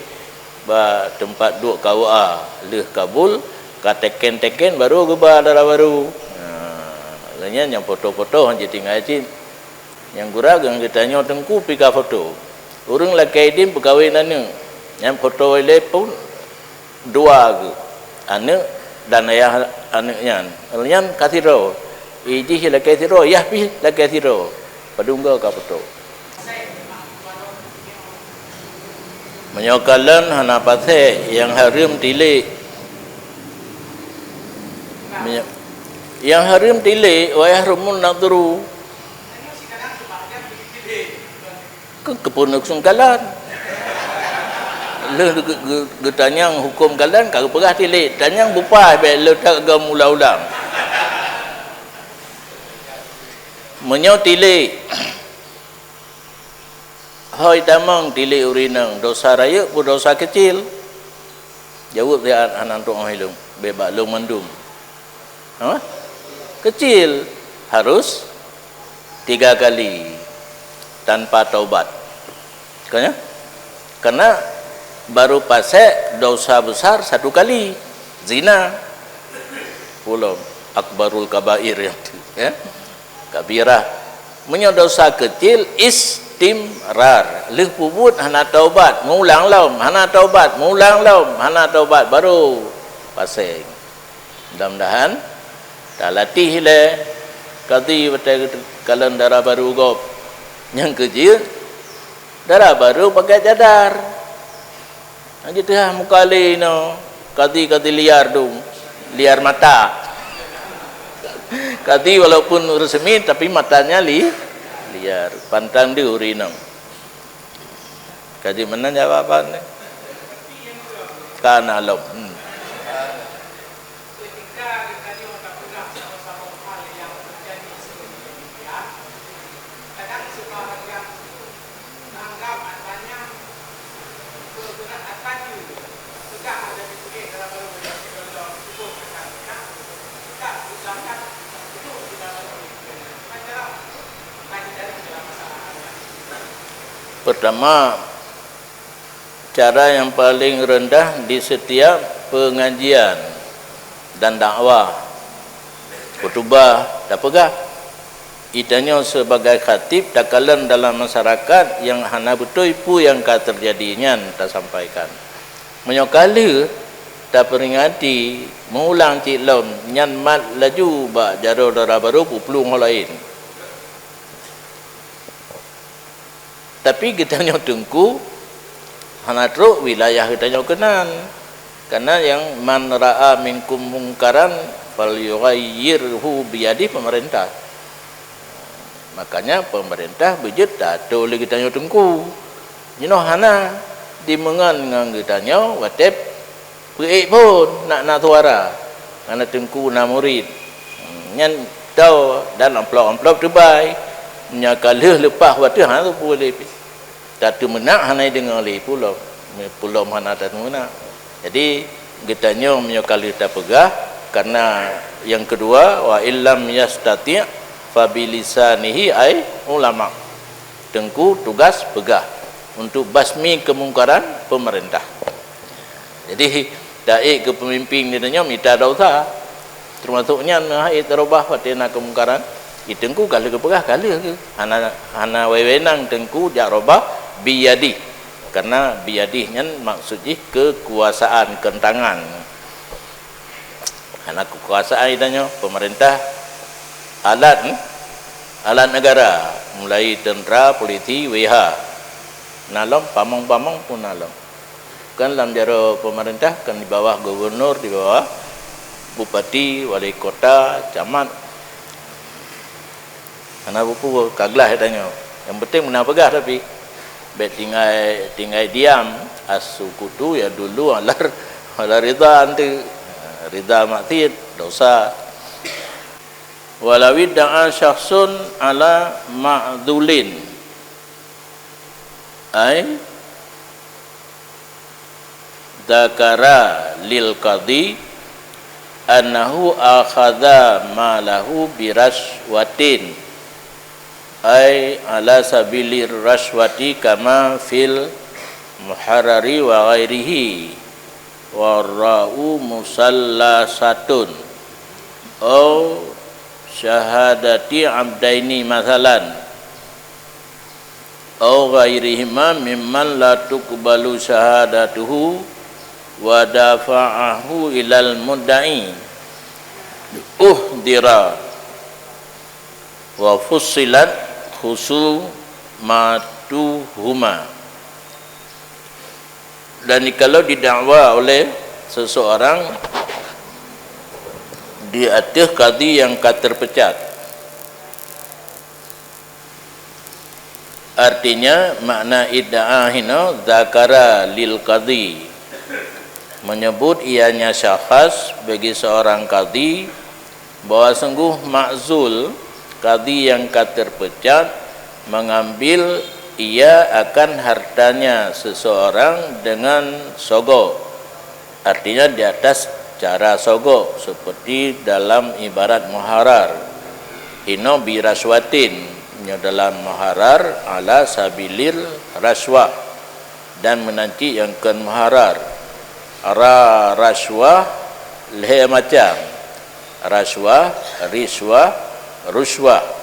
bak teumpat duek K U A. Lheueh kabul, ka teken-teken, barô geuba dara barô. Nah, lheueh nyan nyang foto-foto han jitinggai cit. Nyang gura geutanyoe teungku pih ka foto. Ureueng lakèe idin peukawen aneuk. Nyan foto ilèe pun dua geuh. Aneuk dan ayah aneuk nyan. Nyan ka sidroe. Ijih lakèe sidroe, yah pih lakèe sidroe. Padum goe ka foto. Meunyoe kalon hana pasék, nyang hareuem tilék. Meunyoe, nyang hareuem tilék, wayah rumun nadru. Keu, keupeue neuseueng kalon. Lheueh geu-, geu-, geutanyong huköm kalon, ka geupeugah tilék. Tanyong beupaih bèk lé tagom ulang-ulang. Meunyoe tilék, hôi tamong tilék ureueng inong, dosa rayeuk peue dosa keucil? Jaweueb siat hana tu'oh ilong, bèk bak lôn mandum. Ha? Keucil, harus tiga kali tanpa taubat. Kan ya? Karena baru pasék dosa besar satu kali, zina. Ulôn, akbarul kabair nyan tu, ya. Kabirah. Meunyoe dosa keucil, istimrar. Lheueh peubuet hana taubat, meulang lom, hana taubat, meulang lom, hana taubat, baru pasék. Mudah-mudahan talatéh lé kadhi watèe kalon dara barô gob. Nyang keujeuet, dara barô pakai cadar. Hana jiteuhah muka lé inoe, kadhi-kadhi liar dum, liar mata. Kadhi walaupun resmi, tapi matanya li-, liar. Pantang di ureueng inong. Kadhi meunan jawaban ni. Kana lom. Hmm. Pertama, cara yang paling rendah di setiap pengajian dan dakwah, khutubah, tapeugah. Geutanyoe sibagai khatib takalon dalam masyarakat nyang hana beutôi peue nyang ka teujadi nyan tasampaikan. Meunyoe ka lheueh taperingati meulang cit lom, nyan mat laju bak jaroe dara barô peuplueng ho laén. Tapi geutanyoe teungku hana trok wilayah geutanyoe keunan. Karena nyang, "Man ra'a minkum mungkaran falyughayyirhu biyadih," pemerintah. Makanya pemerintah beujeuet taatô lé geutanyoe teungku. Jinoe hana dimeungon ngon geutanyoe watèe peuék phôn, nak na suara, hana teungku na murit. Hmm, nyan tao dan amplop-amplop teubai. Nyan ka lheueh leupah watèe hana teupeu lé pih. Tateumeunak hana deungoe lé pulom, pulom hana tateumeunak. Jadi geutanyoe meunyoe ka lheueh tapeugah, karena yang kedua, wa illam yastati' fa bilisanihi ai ulama. Teungku tugas peugah untuk basmi kemungkaran pemerintah. Jadi, taék keu peumimpin geutanyoe mita dosa. Teumasok nyan meuhai tarubah watèe na keumungkaran. Teungku ka lheueh geupeugah, ka lheueh geuh. Hana, hana wewenang teungku jak rubah biyadih. Karena biyadih nyan maksud jih kekuasaan, keuntangan. Na keukuasaan geutanyoe, pemerintah, alat, hmm? Alat negara, mulai tentera, polisi, W H. Na lom, pamong-pamong pun na lom. Kan lam jaroe pemerintah, kan di bawah gubernur, di bawah bupati, wali kota, camat. Hana peue-peue, ka glah geutanyoe. Nyang penting meunan peugah tapi. Bèk tinggai, tinggai diam, as-sukutu yadullu ala, ala ridha antu. Ridha maksiat, dosa. Walau idda'a syakhsun ala ma'dzulin. Ai dzakara lil qadhi annahu akhadha malahu birashwatin, ai ala sabilir rashwati kama fil Muharrari wa ghairihi, wa ra'u musallasatun, au syahadati abdaini masalan, au ghairihima mimman la tuqbalu syahadatuhu wa dafa'ahu ilal mudda'i, uhdira wa fussilat khusumatuhuma. Dan jikalau didakwa oleh seseorang di ateueh kadhi nyang ka teupecat, artinya makna idda'a hinoe dzakara lil qadhi, menyebut ianya syakhs bagi seorang kadhi bahwa sungguh ma'zul, kadhi nyang ka teupecat, mengambil ia akan hartanya seseorang dengan sogok, artinya di atas cara sogok, seperti dalam ibarat muharrar, hinoe bi rasywatin, nyoe dalam muharrar ala sabilil rasywah, dan meunan cit nyang kon muharrar. Ra, rasywah, lhèe macam. Rasyah, riswah, rusyah,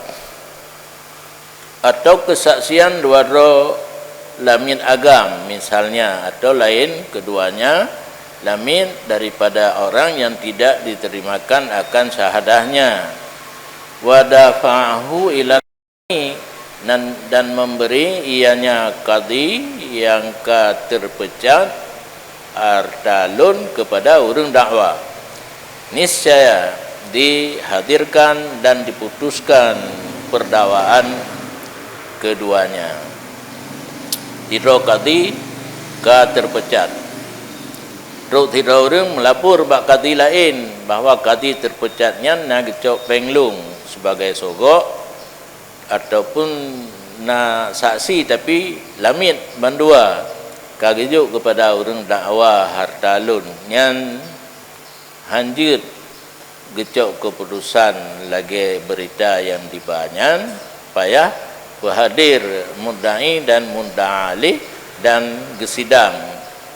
atau keusaksian dua droe lamiet agam, misalnya, atau laén keduanya lamiet daripada orang yang tidak diterimakan akan syahadahnya. Wa dafa'ahu ila nan, dan memberi ianya kadhi nyang ka teupecat harta lôn kepada ureuëng dakwa. Niscaya dihadirkan dan diputuskan perdakwaan keduanya. Sidroe kadhi ka teupecat. Trok sidroe ureuëng meulapor bak kadhi laén bahwa kadhi teupecat nyan na geucok péng lôn sebagai sogok, ataupun na saksi tapi lamiet bandua ka geujok keupada ureuëng dakwa harta lôn nyan, hanjeuet geucok keuputosan lagée beurita nyang diba nyan, payah peuhadér mudda'i dan mudda'a alaih dan geusidang,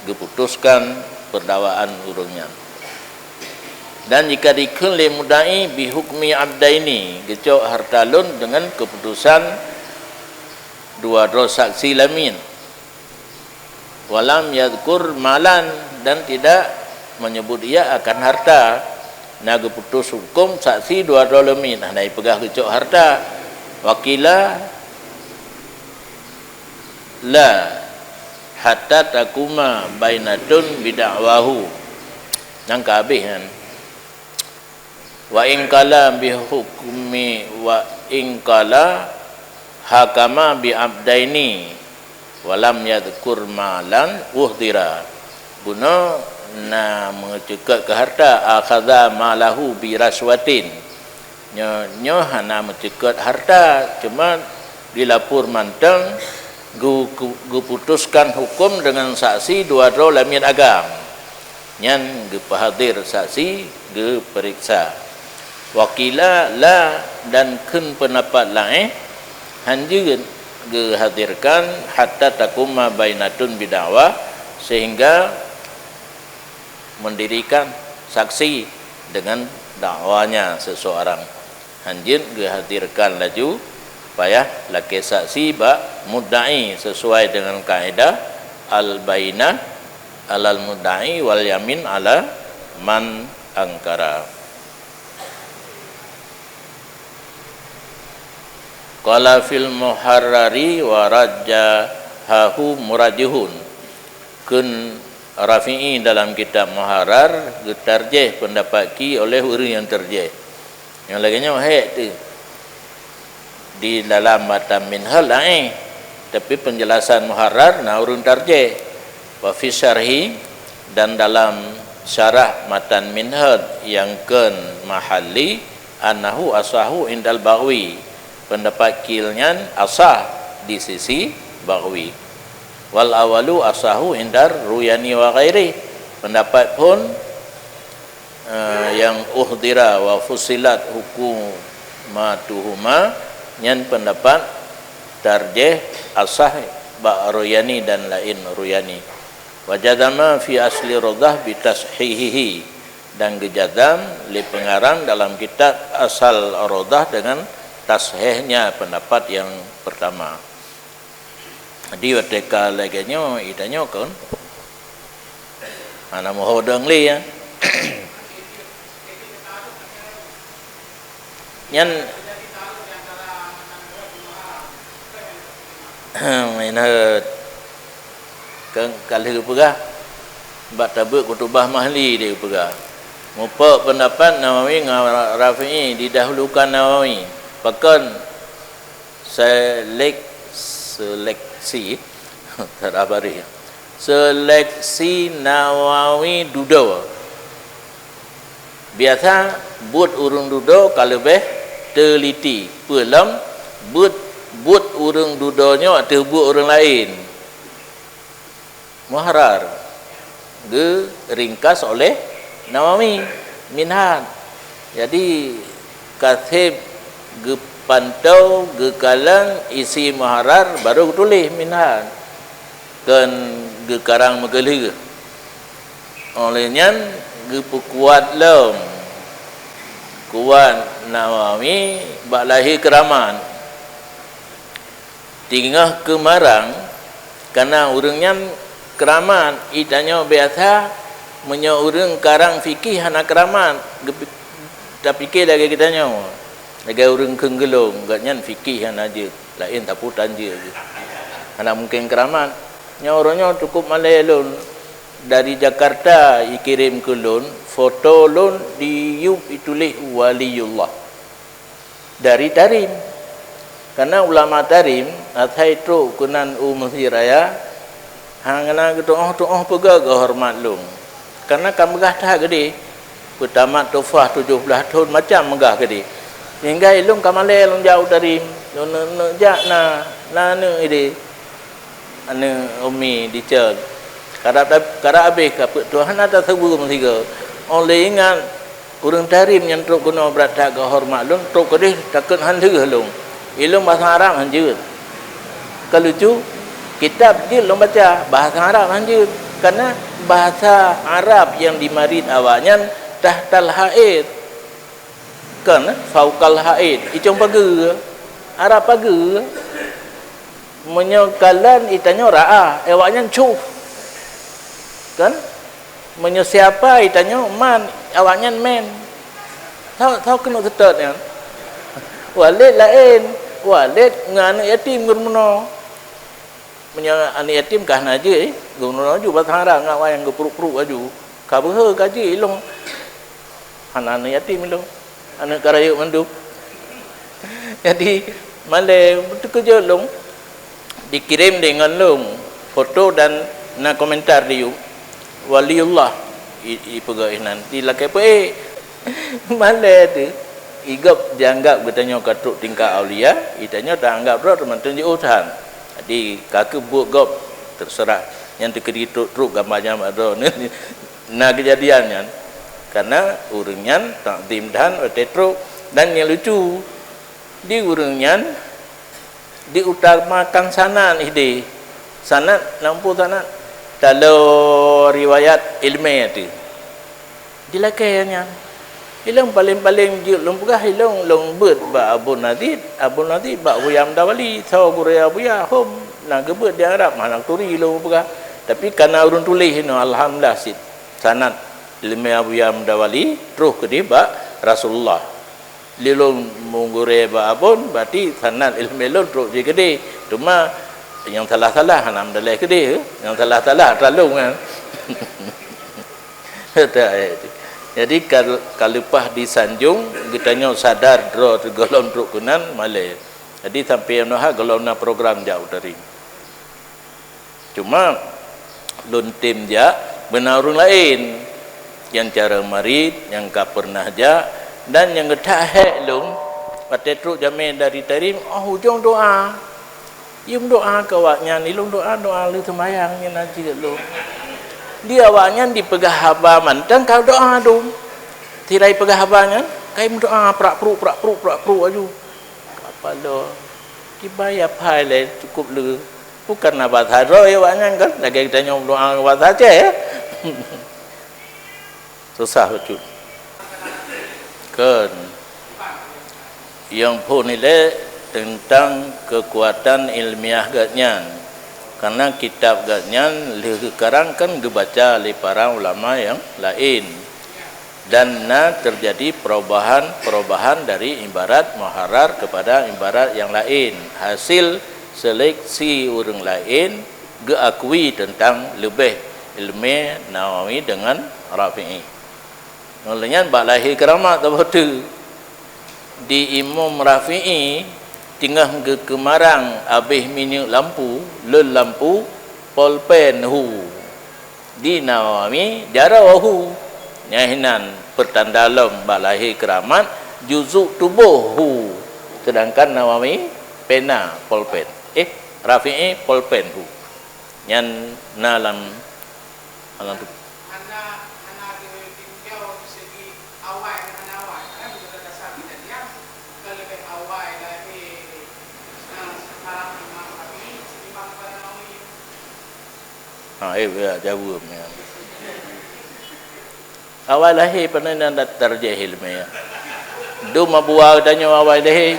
geuputoskan peurdakwaan ureuëng nyan. Dan jika dikheun lé mudda'i bihukmi abdaini, geucok harta lôn deungon keuputosan dua droe saksi lamiet, walam yadzkur malan, dan tidak menyebut ia akan harta, na geuputos huköm saksi dua droe lamiet, hana jipeugah geucok harta. Wakila la hatta takuma bainatun bidakwahu. Nyang ka habéh nyan. Wa in qala bi hukmi, wa in qala hakama bi abdaini walam yadzkur malan uhdira. Bunoe na meuceukeut keu harta, akhadha malahu bi rasywatin. Nyoe, nyoe hana meuceukeut harta, cuma dilapor mantong geu-, geu-, geuputoskan huköm deungon saksi dua droe lamiet agam. Nyan geupeuhadér saksi, geupeuriksa. Wakila la, dan kheun peundapat laén, hanjeuet geuhadérkan hatta takuma bainatun bidakwa, sehingga mendirikan saksi dengan dakwanya seseorang. Hanjeuet geuhadérkan laju, payah lakée saksi bak mudda'i sesuai dengan kaedah al-bainah alal mudda'i wal yamin ala man angkara. Qala fil Muharrari wa rajjahahu murajjihun. Kheun Rafi'i dalam kitab Muharrar, geutarjéh peundapat ki oleh ureuëng nyang tarjéh. Nyang lagée nyoe hék teuh. Di dalam matan Minhal laén, tapi peunjelasan Muharrar na ureuëng tarjéh. Wa fi syarhi, dan dalam syarah matan Minhal nyang kheun Mahalli, annahu asahu indal Baghawi, peundapat ki nyan asah di sisi Baghawi. Wal awalu asahu indar Ruyani wa ghairi, peundapat phon, eh, nyang uhdira wa fusilat hukumatuhuma, nyan peundapat tarjéh asah bak Ruyani dan laén Ruyani. Wa jazama fi asli Radah bi tashihihi, dan geujazam lé peungarang dalam kitab Asal Radah dengan tashihnya peundapat nyang peurtama. Jadi watée ka lagée nyoe, itanyoe kon hana meuhodong lé, ya. Nyan, Minhal, ka, ka lheueh geupeugah, bak tabeuet khutubah Mahalli dia geupeugah. Mupok peundapat Nawawi ngon Rafi'i, didahulukan Nawawi. Pakon? Selek-, seleksi, tak ada baris. Seleksi Nawawi dudoe. Biasa, buet ureuëng dudoe ka leubeh teuliti. Peue lom, buet, buet ureuëng dudoe nyoe ateueh buet ureuëng laén. Muharrar, geuringkas oleh Nawawi, Minhal. Jadi, ka seb geupantoe, geukalon isi Muharrar, baru geutuléh Minhal. Kon geukarang meukeulheueh. Óh lheueh nyan geupeukuat lom. Kuat Nawawi bak lahé keuramat. Teungoh keumarang, kana ureuëng nyan keuramat, itanyoe biasa, meunyoe ureuëng karang fikih hana keuramat, geupi-, tapike lagée geutanyoe. Lagée ureuëng kheun geulong, gobnyan fikih hana jeuet, laén sapu tan jeuet. Hana mungken keuramat. Nyoe uroe nyoe cukup malée lôn. Dari Jakarta ikirém keu lôn, foto lôn di yup ituléh Waliullah. Dari Tarim. Karena ulama Tarim, asai trok keunan u Mesir Raya, hana geutuoh-tuoh peugah geuhoreumat lôn. Karena ka meugah that geude, peutamat tuhfah tujoh blaih thon macam meugah geude. Sehingga ilôn ka malée lôn jak u Tarim, lôn neuk, neuk jak na, na aneuk ideh. Aneuk umi dicen. Karab, karab habéh ka peuet tuha na taseubu meusigoe. Óh lheueh ingat, ureuëng Tarim nyang trok keunoe brat that geuhoreumat lôn, trok keudeh takheun han lheueh lôn. Ilôn bahasa Arab han jeuet. Ka lucu, kitab jeuet lôn baca, bahasa Arab han jeuet. Karena bahasa Arab nyang dimarit awaknyan tahtal haid. Kon, fauqal haid, icong pageue, Arab pageue. Meunyoe kalon, itanyoe raah, awaknyan cuf. Kon? Meunyoe siapa, itanyoe man, awaknyan men. Tho, tho keuneuk seutôt nyan. Walid laén, Walid ngon aneuk yatim geurumoe. Meunyoe aneuk yatim ka hana jeuet, eh, geurunoe laju bak sahara ngon awaknyan geupruk-pruk laju. Ka beuhe ka jeuet ilong. Hana aneuk yatim ilong. Aneuk ka rayeuk mandum. Jadi, malée teukeujot lôn. Dikirém deungon lôn foto dan na komentar di yup. Waliullah i, ipeugah inan. Dilakée peuék. Malée teuh, i gob jianggab geutanyoe ka trok tingkat aulia, itanyoe taanggab droe teumantong jiôh that. Jadi, ka keuh buet gob, teuseurah. Nyan teukeudi trok-trok gamba nyan bak droeneuh. Na keujadian nyan. Karena ureuëng nyan takzim that watée trok. Dan nyang lucu, di ureuëng nyan, diutamakan sanad ideh. Sanad, na peue sanad? Taloe riwayat iéleumé teuh. Dilakée nyan. Ilong paleng-paleng jeuet lôn peugah ilong, lôn beuet bak Abu Nazid, Abu Nazid bak Buya Mudawali, soe gurée Buya, hom na geubeuet di Arab, hana turi lôn peugah. Tapi kana ureuëng tuléh inoe, alhamdulillah cit sanad iéleumé Buya Mudawali troh keudeh bak Rasulullah. Lôn meugurée bak Abon, berarti sanad ileumé lôn trok jih keudeh. Teuma nyang salah-salah hana meudaleh keudeh, nyang salah-salah atra lôn nyan. Jadi, ka, ka leupah disanjong, geutanyoe sadar droe teuh gohlom trok keunan, malée. Jadi, sampoe nyoe ha gohlom na program jak u Tarim. Cuma lôn tem jak beuna ureuëng laén nyang cara marit, nyang ka peureunah jak, dan nyang geutak hék lôn watée trok jamé dari Tarim, óh ujong doá. Yum doá keu awaknyan, ilôn doá, doá lheueh seumayang nyan na jeuet lôn. Di awaknyan dipeugah haba mantong ka doá dum. Sira ipeugah haba nyan, ka imeudoá prak pruk, prak pruk, prak pruk aju. Kapalo, kiban ya phai lé cukup lé. Bukan na bahasa droe awaknyan kan, lagée geutanyoe meudoá ngon bahasa Aceh, ya. Susah bacut. Kon. Nyang phon ilée teuntang keukuatan ilmiah geuhnyan. Karna kitab geuhnyan lheueh geukarang kan geubaca lé para ulama nyang laén. Dan na teujadi perubahan-perubahan dari ibarat muharrar kepada ibarat nyang laén, hasil seleksi ureuëng laén geuakui teuntang leubeh ileumé Nawawi deungon Rafi'i. Ngon lheueh nyan bak lahé keuramat saboh teuk. Di Imam Rafi'i teungoh geukeumarang abéh minyeuk lampu, lôn lampu polpen hu. Di Nawawi jaroe hu. Nyan hinan peutanda lom bak lahé keuramat juzuk tuboh hu. Seudangkan Nawawi pena polpen. Eh, Rafi'i polpen hu. Nyan na lam, lam tu. Ha, eh, ya, jaweueb nyan. Awai lahé pane nan daftar jahil mé. Dum abua tanyoe awai lahé.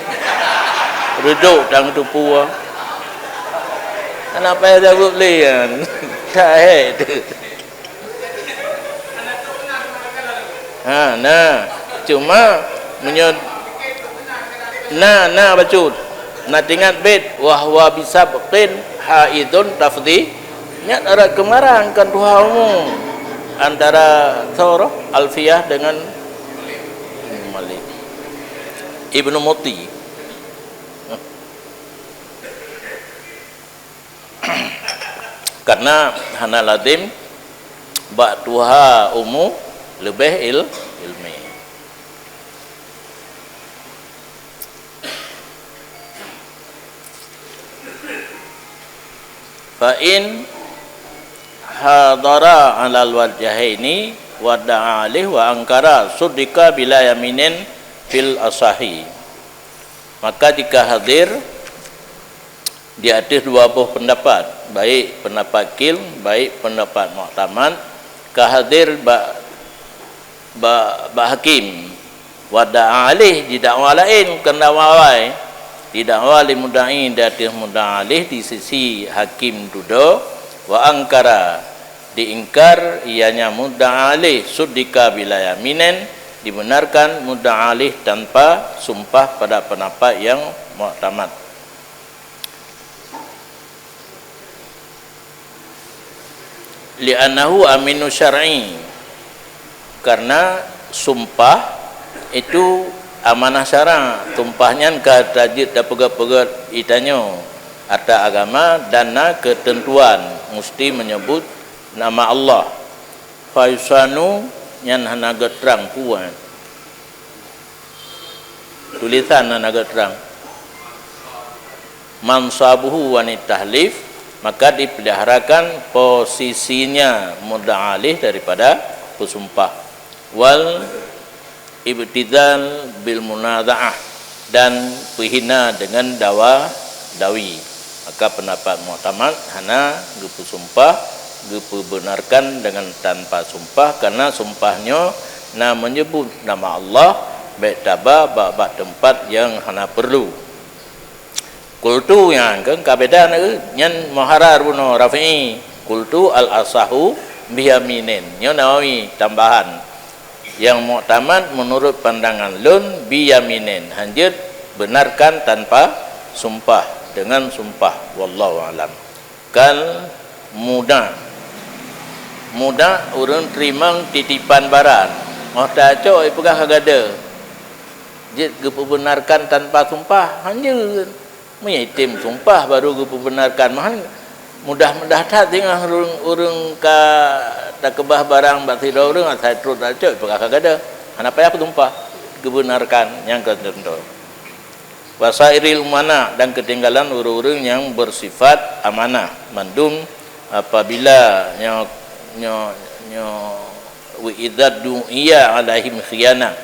Reudok tang tupue. Aneuk payah jaweueb lé nyan. Ka hék tu. Ha, na. Cuma meunyoe na, na bacut. Na teuingat bét, "Wa huwa bisabqin haidun tafdhi." Nyan arat keumarang kan tuha umu antara Thor, Alfiyah dengan Malik. Ibnu Muti. Karena hana lazim bak tuha umu leubeh il-, ilmi. Fa in hadara alal wajhaini wa da'a alaih wa angkara suddika bila yaminin fil asahi. Maka jika hadir di ateueh dua boh peundapat, baik peundapat qil, baik peundapat muktamad, ka hadir bak, bak, bak hakim. Wa da'a alaih, didakwa laén, kon dakwa awai. Didakwa lé mudda'i di ateueh mudda'a alaih di sisi hakim dudoe, wa angkara, diingkar, ianya mudda'a alaih, suddika bila yaminin, dibenarkan mudda'a alaih tanpa sumpah pada pendapat yang muktamad. Li'annahu aminu syar'i, karena sumpah itu amanah syara, sumpah nyan ka tajeuet tapeugét-peugét itanyoe atra agama dan na keuteuntuan musti meunyeubut nama Allah. Fa yusanu nyan hana geutrang peue. Tulisan hana geutrang. Mansabuhu wanit tahlif, maka dipeuliharakan posisinya mudda'a alaih daripada peusumpah. Wal ibtidal bil munaza'ah, dan peuhina dengan dawa-dawi. Maka pendapat muktamad hana geupeusumpah, geupeubenarkan dengan tanpa sumpah, karena sumpah nyoe na meunyeubut nama Allah, bék taba bak-bak teumpat nyang hana peurlu. Qultu nyan kan ka beda na, nyan muharrar bunoe Rafi'i. Qultu al asahu biyaminin. Nyoe Nawawi tambahan. Yang muktamad menurut pandangan lôn biyaminin, hanjeuet benarkan tanpa sumpah, dengan sumpah. Wallahu alam. Kal muda. Muda ureuëng teurimong titipan barang. Óh tacok ipeugah ka gada. Jeuet geupeubenarkan tanpa sumpah, hanjeuet. Meunyoe item sumpah baru geupeubenarkan, meuhan mudah-mudah that singoh ureuëng, ureuëng ka takeubah barang bak sidroe ureuëng asai trok tacok ipeugah ka gada. Hana payah sumpah, geubenarkan nyang keuneuk. Wasairil umana, dan keutinggalan ureuëng-ureuëng nyang bersifat amanah mandum apabila nyo, nyo, nyo, wa idza du'iya alaihim khiyanah,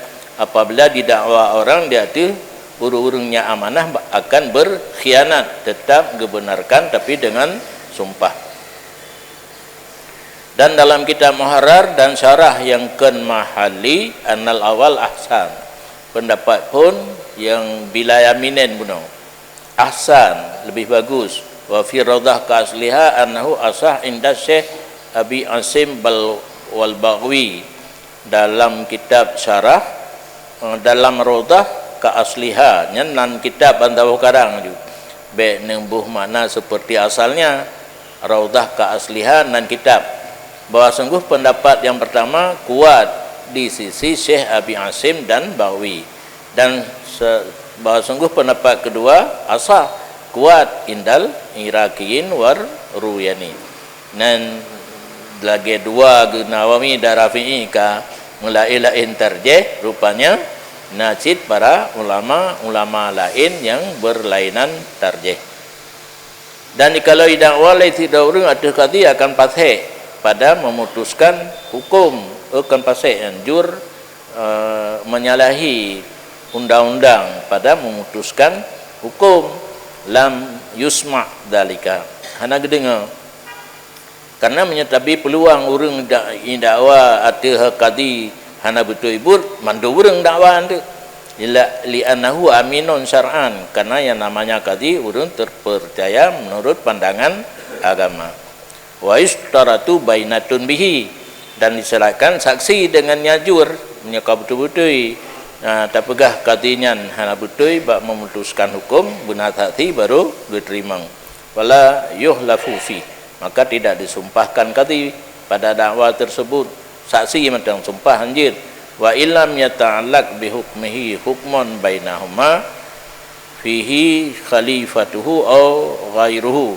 apabila didakwa orang di ateueh ureuëng-ureuëng nyang amanah akan berkhianat, tetap geubenarkan tapi dengan sumpah. Dan dalam kitab Muharrar dan syarah yang keun Mahalli, annal awal ahsan. Pendapat phon nyang bila yaminen bunoe. Ahsan, lebih bagus. Wa fi raudhah ka asliha annahu asah inda Syekh Abi Asim bal, wal Baghawi. Dalam kitab syarah, eh, dalam raudhah ka asliha, nyan nan kitab ban taboh karang ju. Bék neuboh makna seperti asalnya. Raudhah ka asliha nan kitab. Bahwa sungguh pendapat yang pertama kuat di sisi Syekh Abi Asim dan Baghawi. Dan se-, bahwa sungguh pendapat kedua asah kuat indal Iraqiyin war Ruyani. Nan lagée dua geuh Nawawi dan Rafi'i ka meulaén-laén tarjih, rupanya na cit para ulama-ulama laén nyang beurlainan tarjih. Dan jikalau idakwa lé sidroe ureuëng ateueh kadhi akan pasék pada memutuskan huköm, akan pasék nyan jur, eh, menyalahi undang-undang pada memutuskan huköm, lam yusma' dzalika, hana geudeungoe. Karena meunyoe tabi peuluang ureuëng da-, idakwa ateueh kadhi hana beutôi buet, mandum ureuëng dakwa teuk. Ila, li'annahu aminun syar'an, karena yang namanya kadhi ureuëng terpercaya menurut pandangan agama. Wa yusytaratu bainatun bihi, dan disyaratkan saksi dengan nyajur, meunyoe ka beutôi-beutôi, na tapeugah kadhi nyan hana beutôi bak memutuskan huköm, beuna saksi baru geuteurimong. Fala yuhlafu fi, maka tidak disumpahkan kadhi pada dakwa tersebut. Saksi mantong sumpah hanjeuet. Wa illam yata'allaq bi hukmihi hukmun bainahuma fihi khalifatuhu au ghairuhu.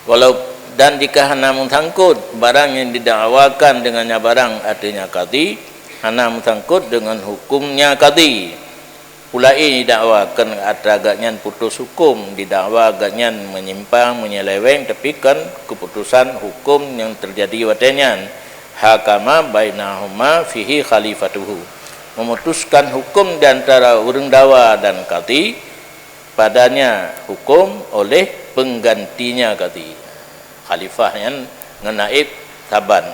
Walau, dan jika hana meusangkot barang yang didakwakan dengannya barang, artinya kadhi, hana meusangkot dengan hukumnya kadhi. Pulaén didakwa keu atra gobnyan putus huköm, didakwa gobnyan menyimpang, menyeleweng, tapi kon keputusan huköm nyang terjadi watée nyan. Hakama bainahuma fihi khalifatuhu, memutuskan huköm di antara ureuëng dakwa dan kadhi, padanya huköm oleh penggantinya kadhi. Khalifah nyan ngon naib saban.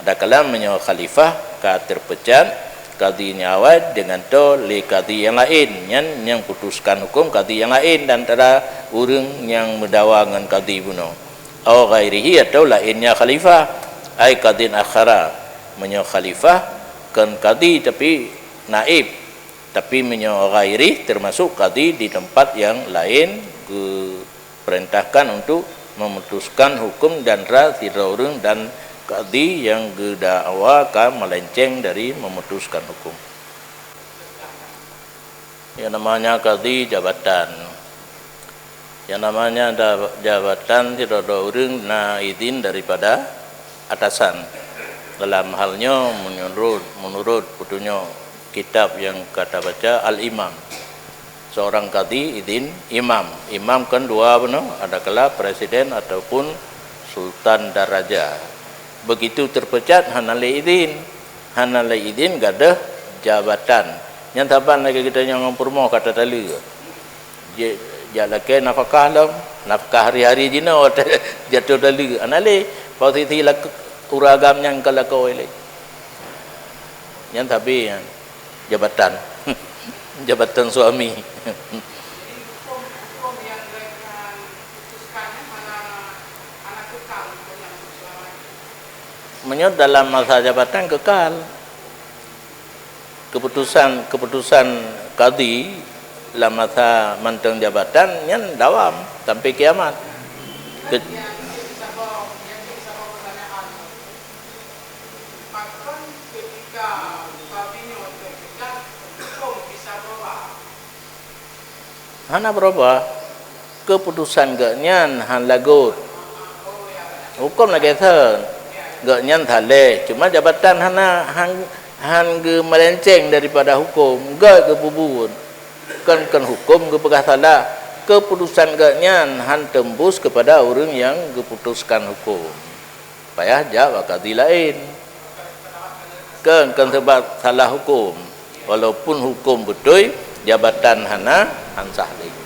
Adakala meunyoe khalifah ka teupecat, kadhi nyang awai geugantoe lé kadhi nyang laén, nyan nyang putuskan huköm kadhi nyang laén di antara ureuëng nyang meudakwa ngon kadhi bunoe. Au ghairihi, atawa laénnya khalifah, ai kadhin akhara. Meunyoe khalifah kon kadhi tapi naib, tapi meunyoe ghairih, termasuk kadhi di tempat nyang laén geu perintahkan untuk memutuskan huköm di antara sidroe ureuëng dan kadhi nyang geudakwa ka meulenceng dari memutuskan huköm. Yang namanya kadhi jabatan. Yang namanya da-, jabatan sidroe ureuëng na izin daripada atasan. Dalam hal nyoe, menurut, menurut petunjuk kitab nyang ka tabaca, Al-Imam. Seorang kadhi izin imam. Imam kan dua bunoe, adakala presiden ataupun sultan dan raja. Begitu terpecat, hana lé izin. Hana lé izin gadoh jabatan. Nyan saban lagée geutanyoe ngon peurumoh ka tataleue. Jeuet jak lakée nafakah lom, nafakah hari-hari jinoe jatuh taleue. Hana lé, posisi lak-, ureuëng agam nyan ka lakoe lé. Nyan sabe nyan. Jabatan. Jabatan suami. Jadi, hukum-hukum yang mereka putuskan ni hana, hana kekal untuk yang selama ini. Meunyoe dalam masa jabatan kekal, keputusan-keputusan kadi lam masa mantong jabatan nyan dawam sampai kiamat. Ke- Hana berubah. Keputusan geuh nyan han lagot. Huköm lagée thon. Geuh nyan saleh, cuma jabatan hana han, han geumeulenceng daripada huköm, gét geupeubuet. Kon, kon huköm geupeugah salah. Keputusan geuh nyan han teumbus kepada ureuëng nyang geuputuskan huköm. Payah jak bak kadi laén. Kon, kon sebab salah huköm. Walaupun huköm beutôi, jabatan hana, han sah lé.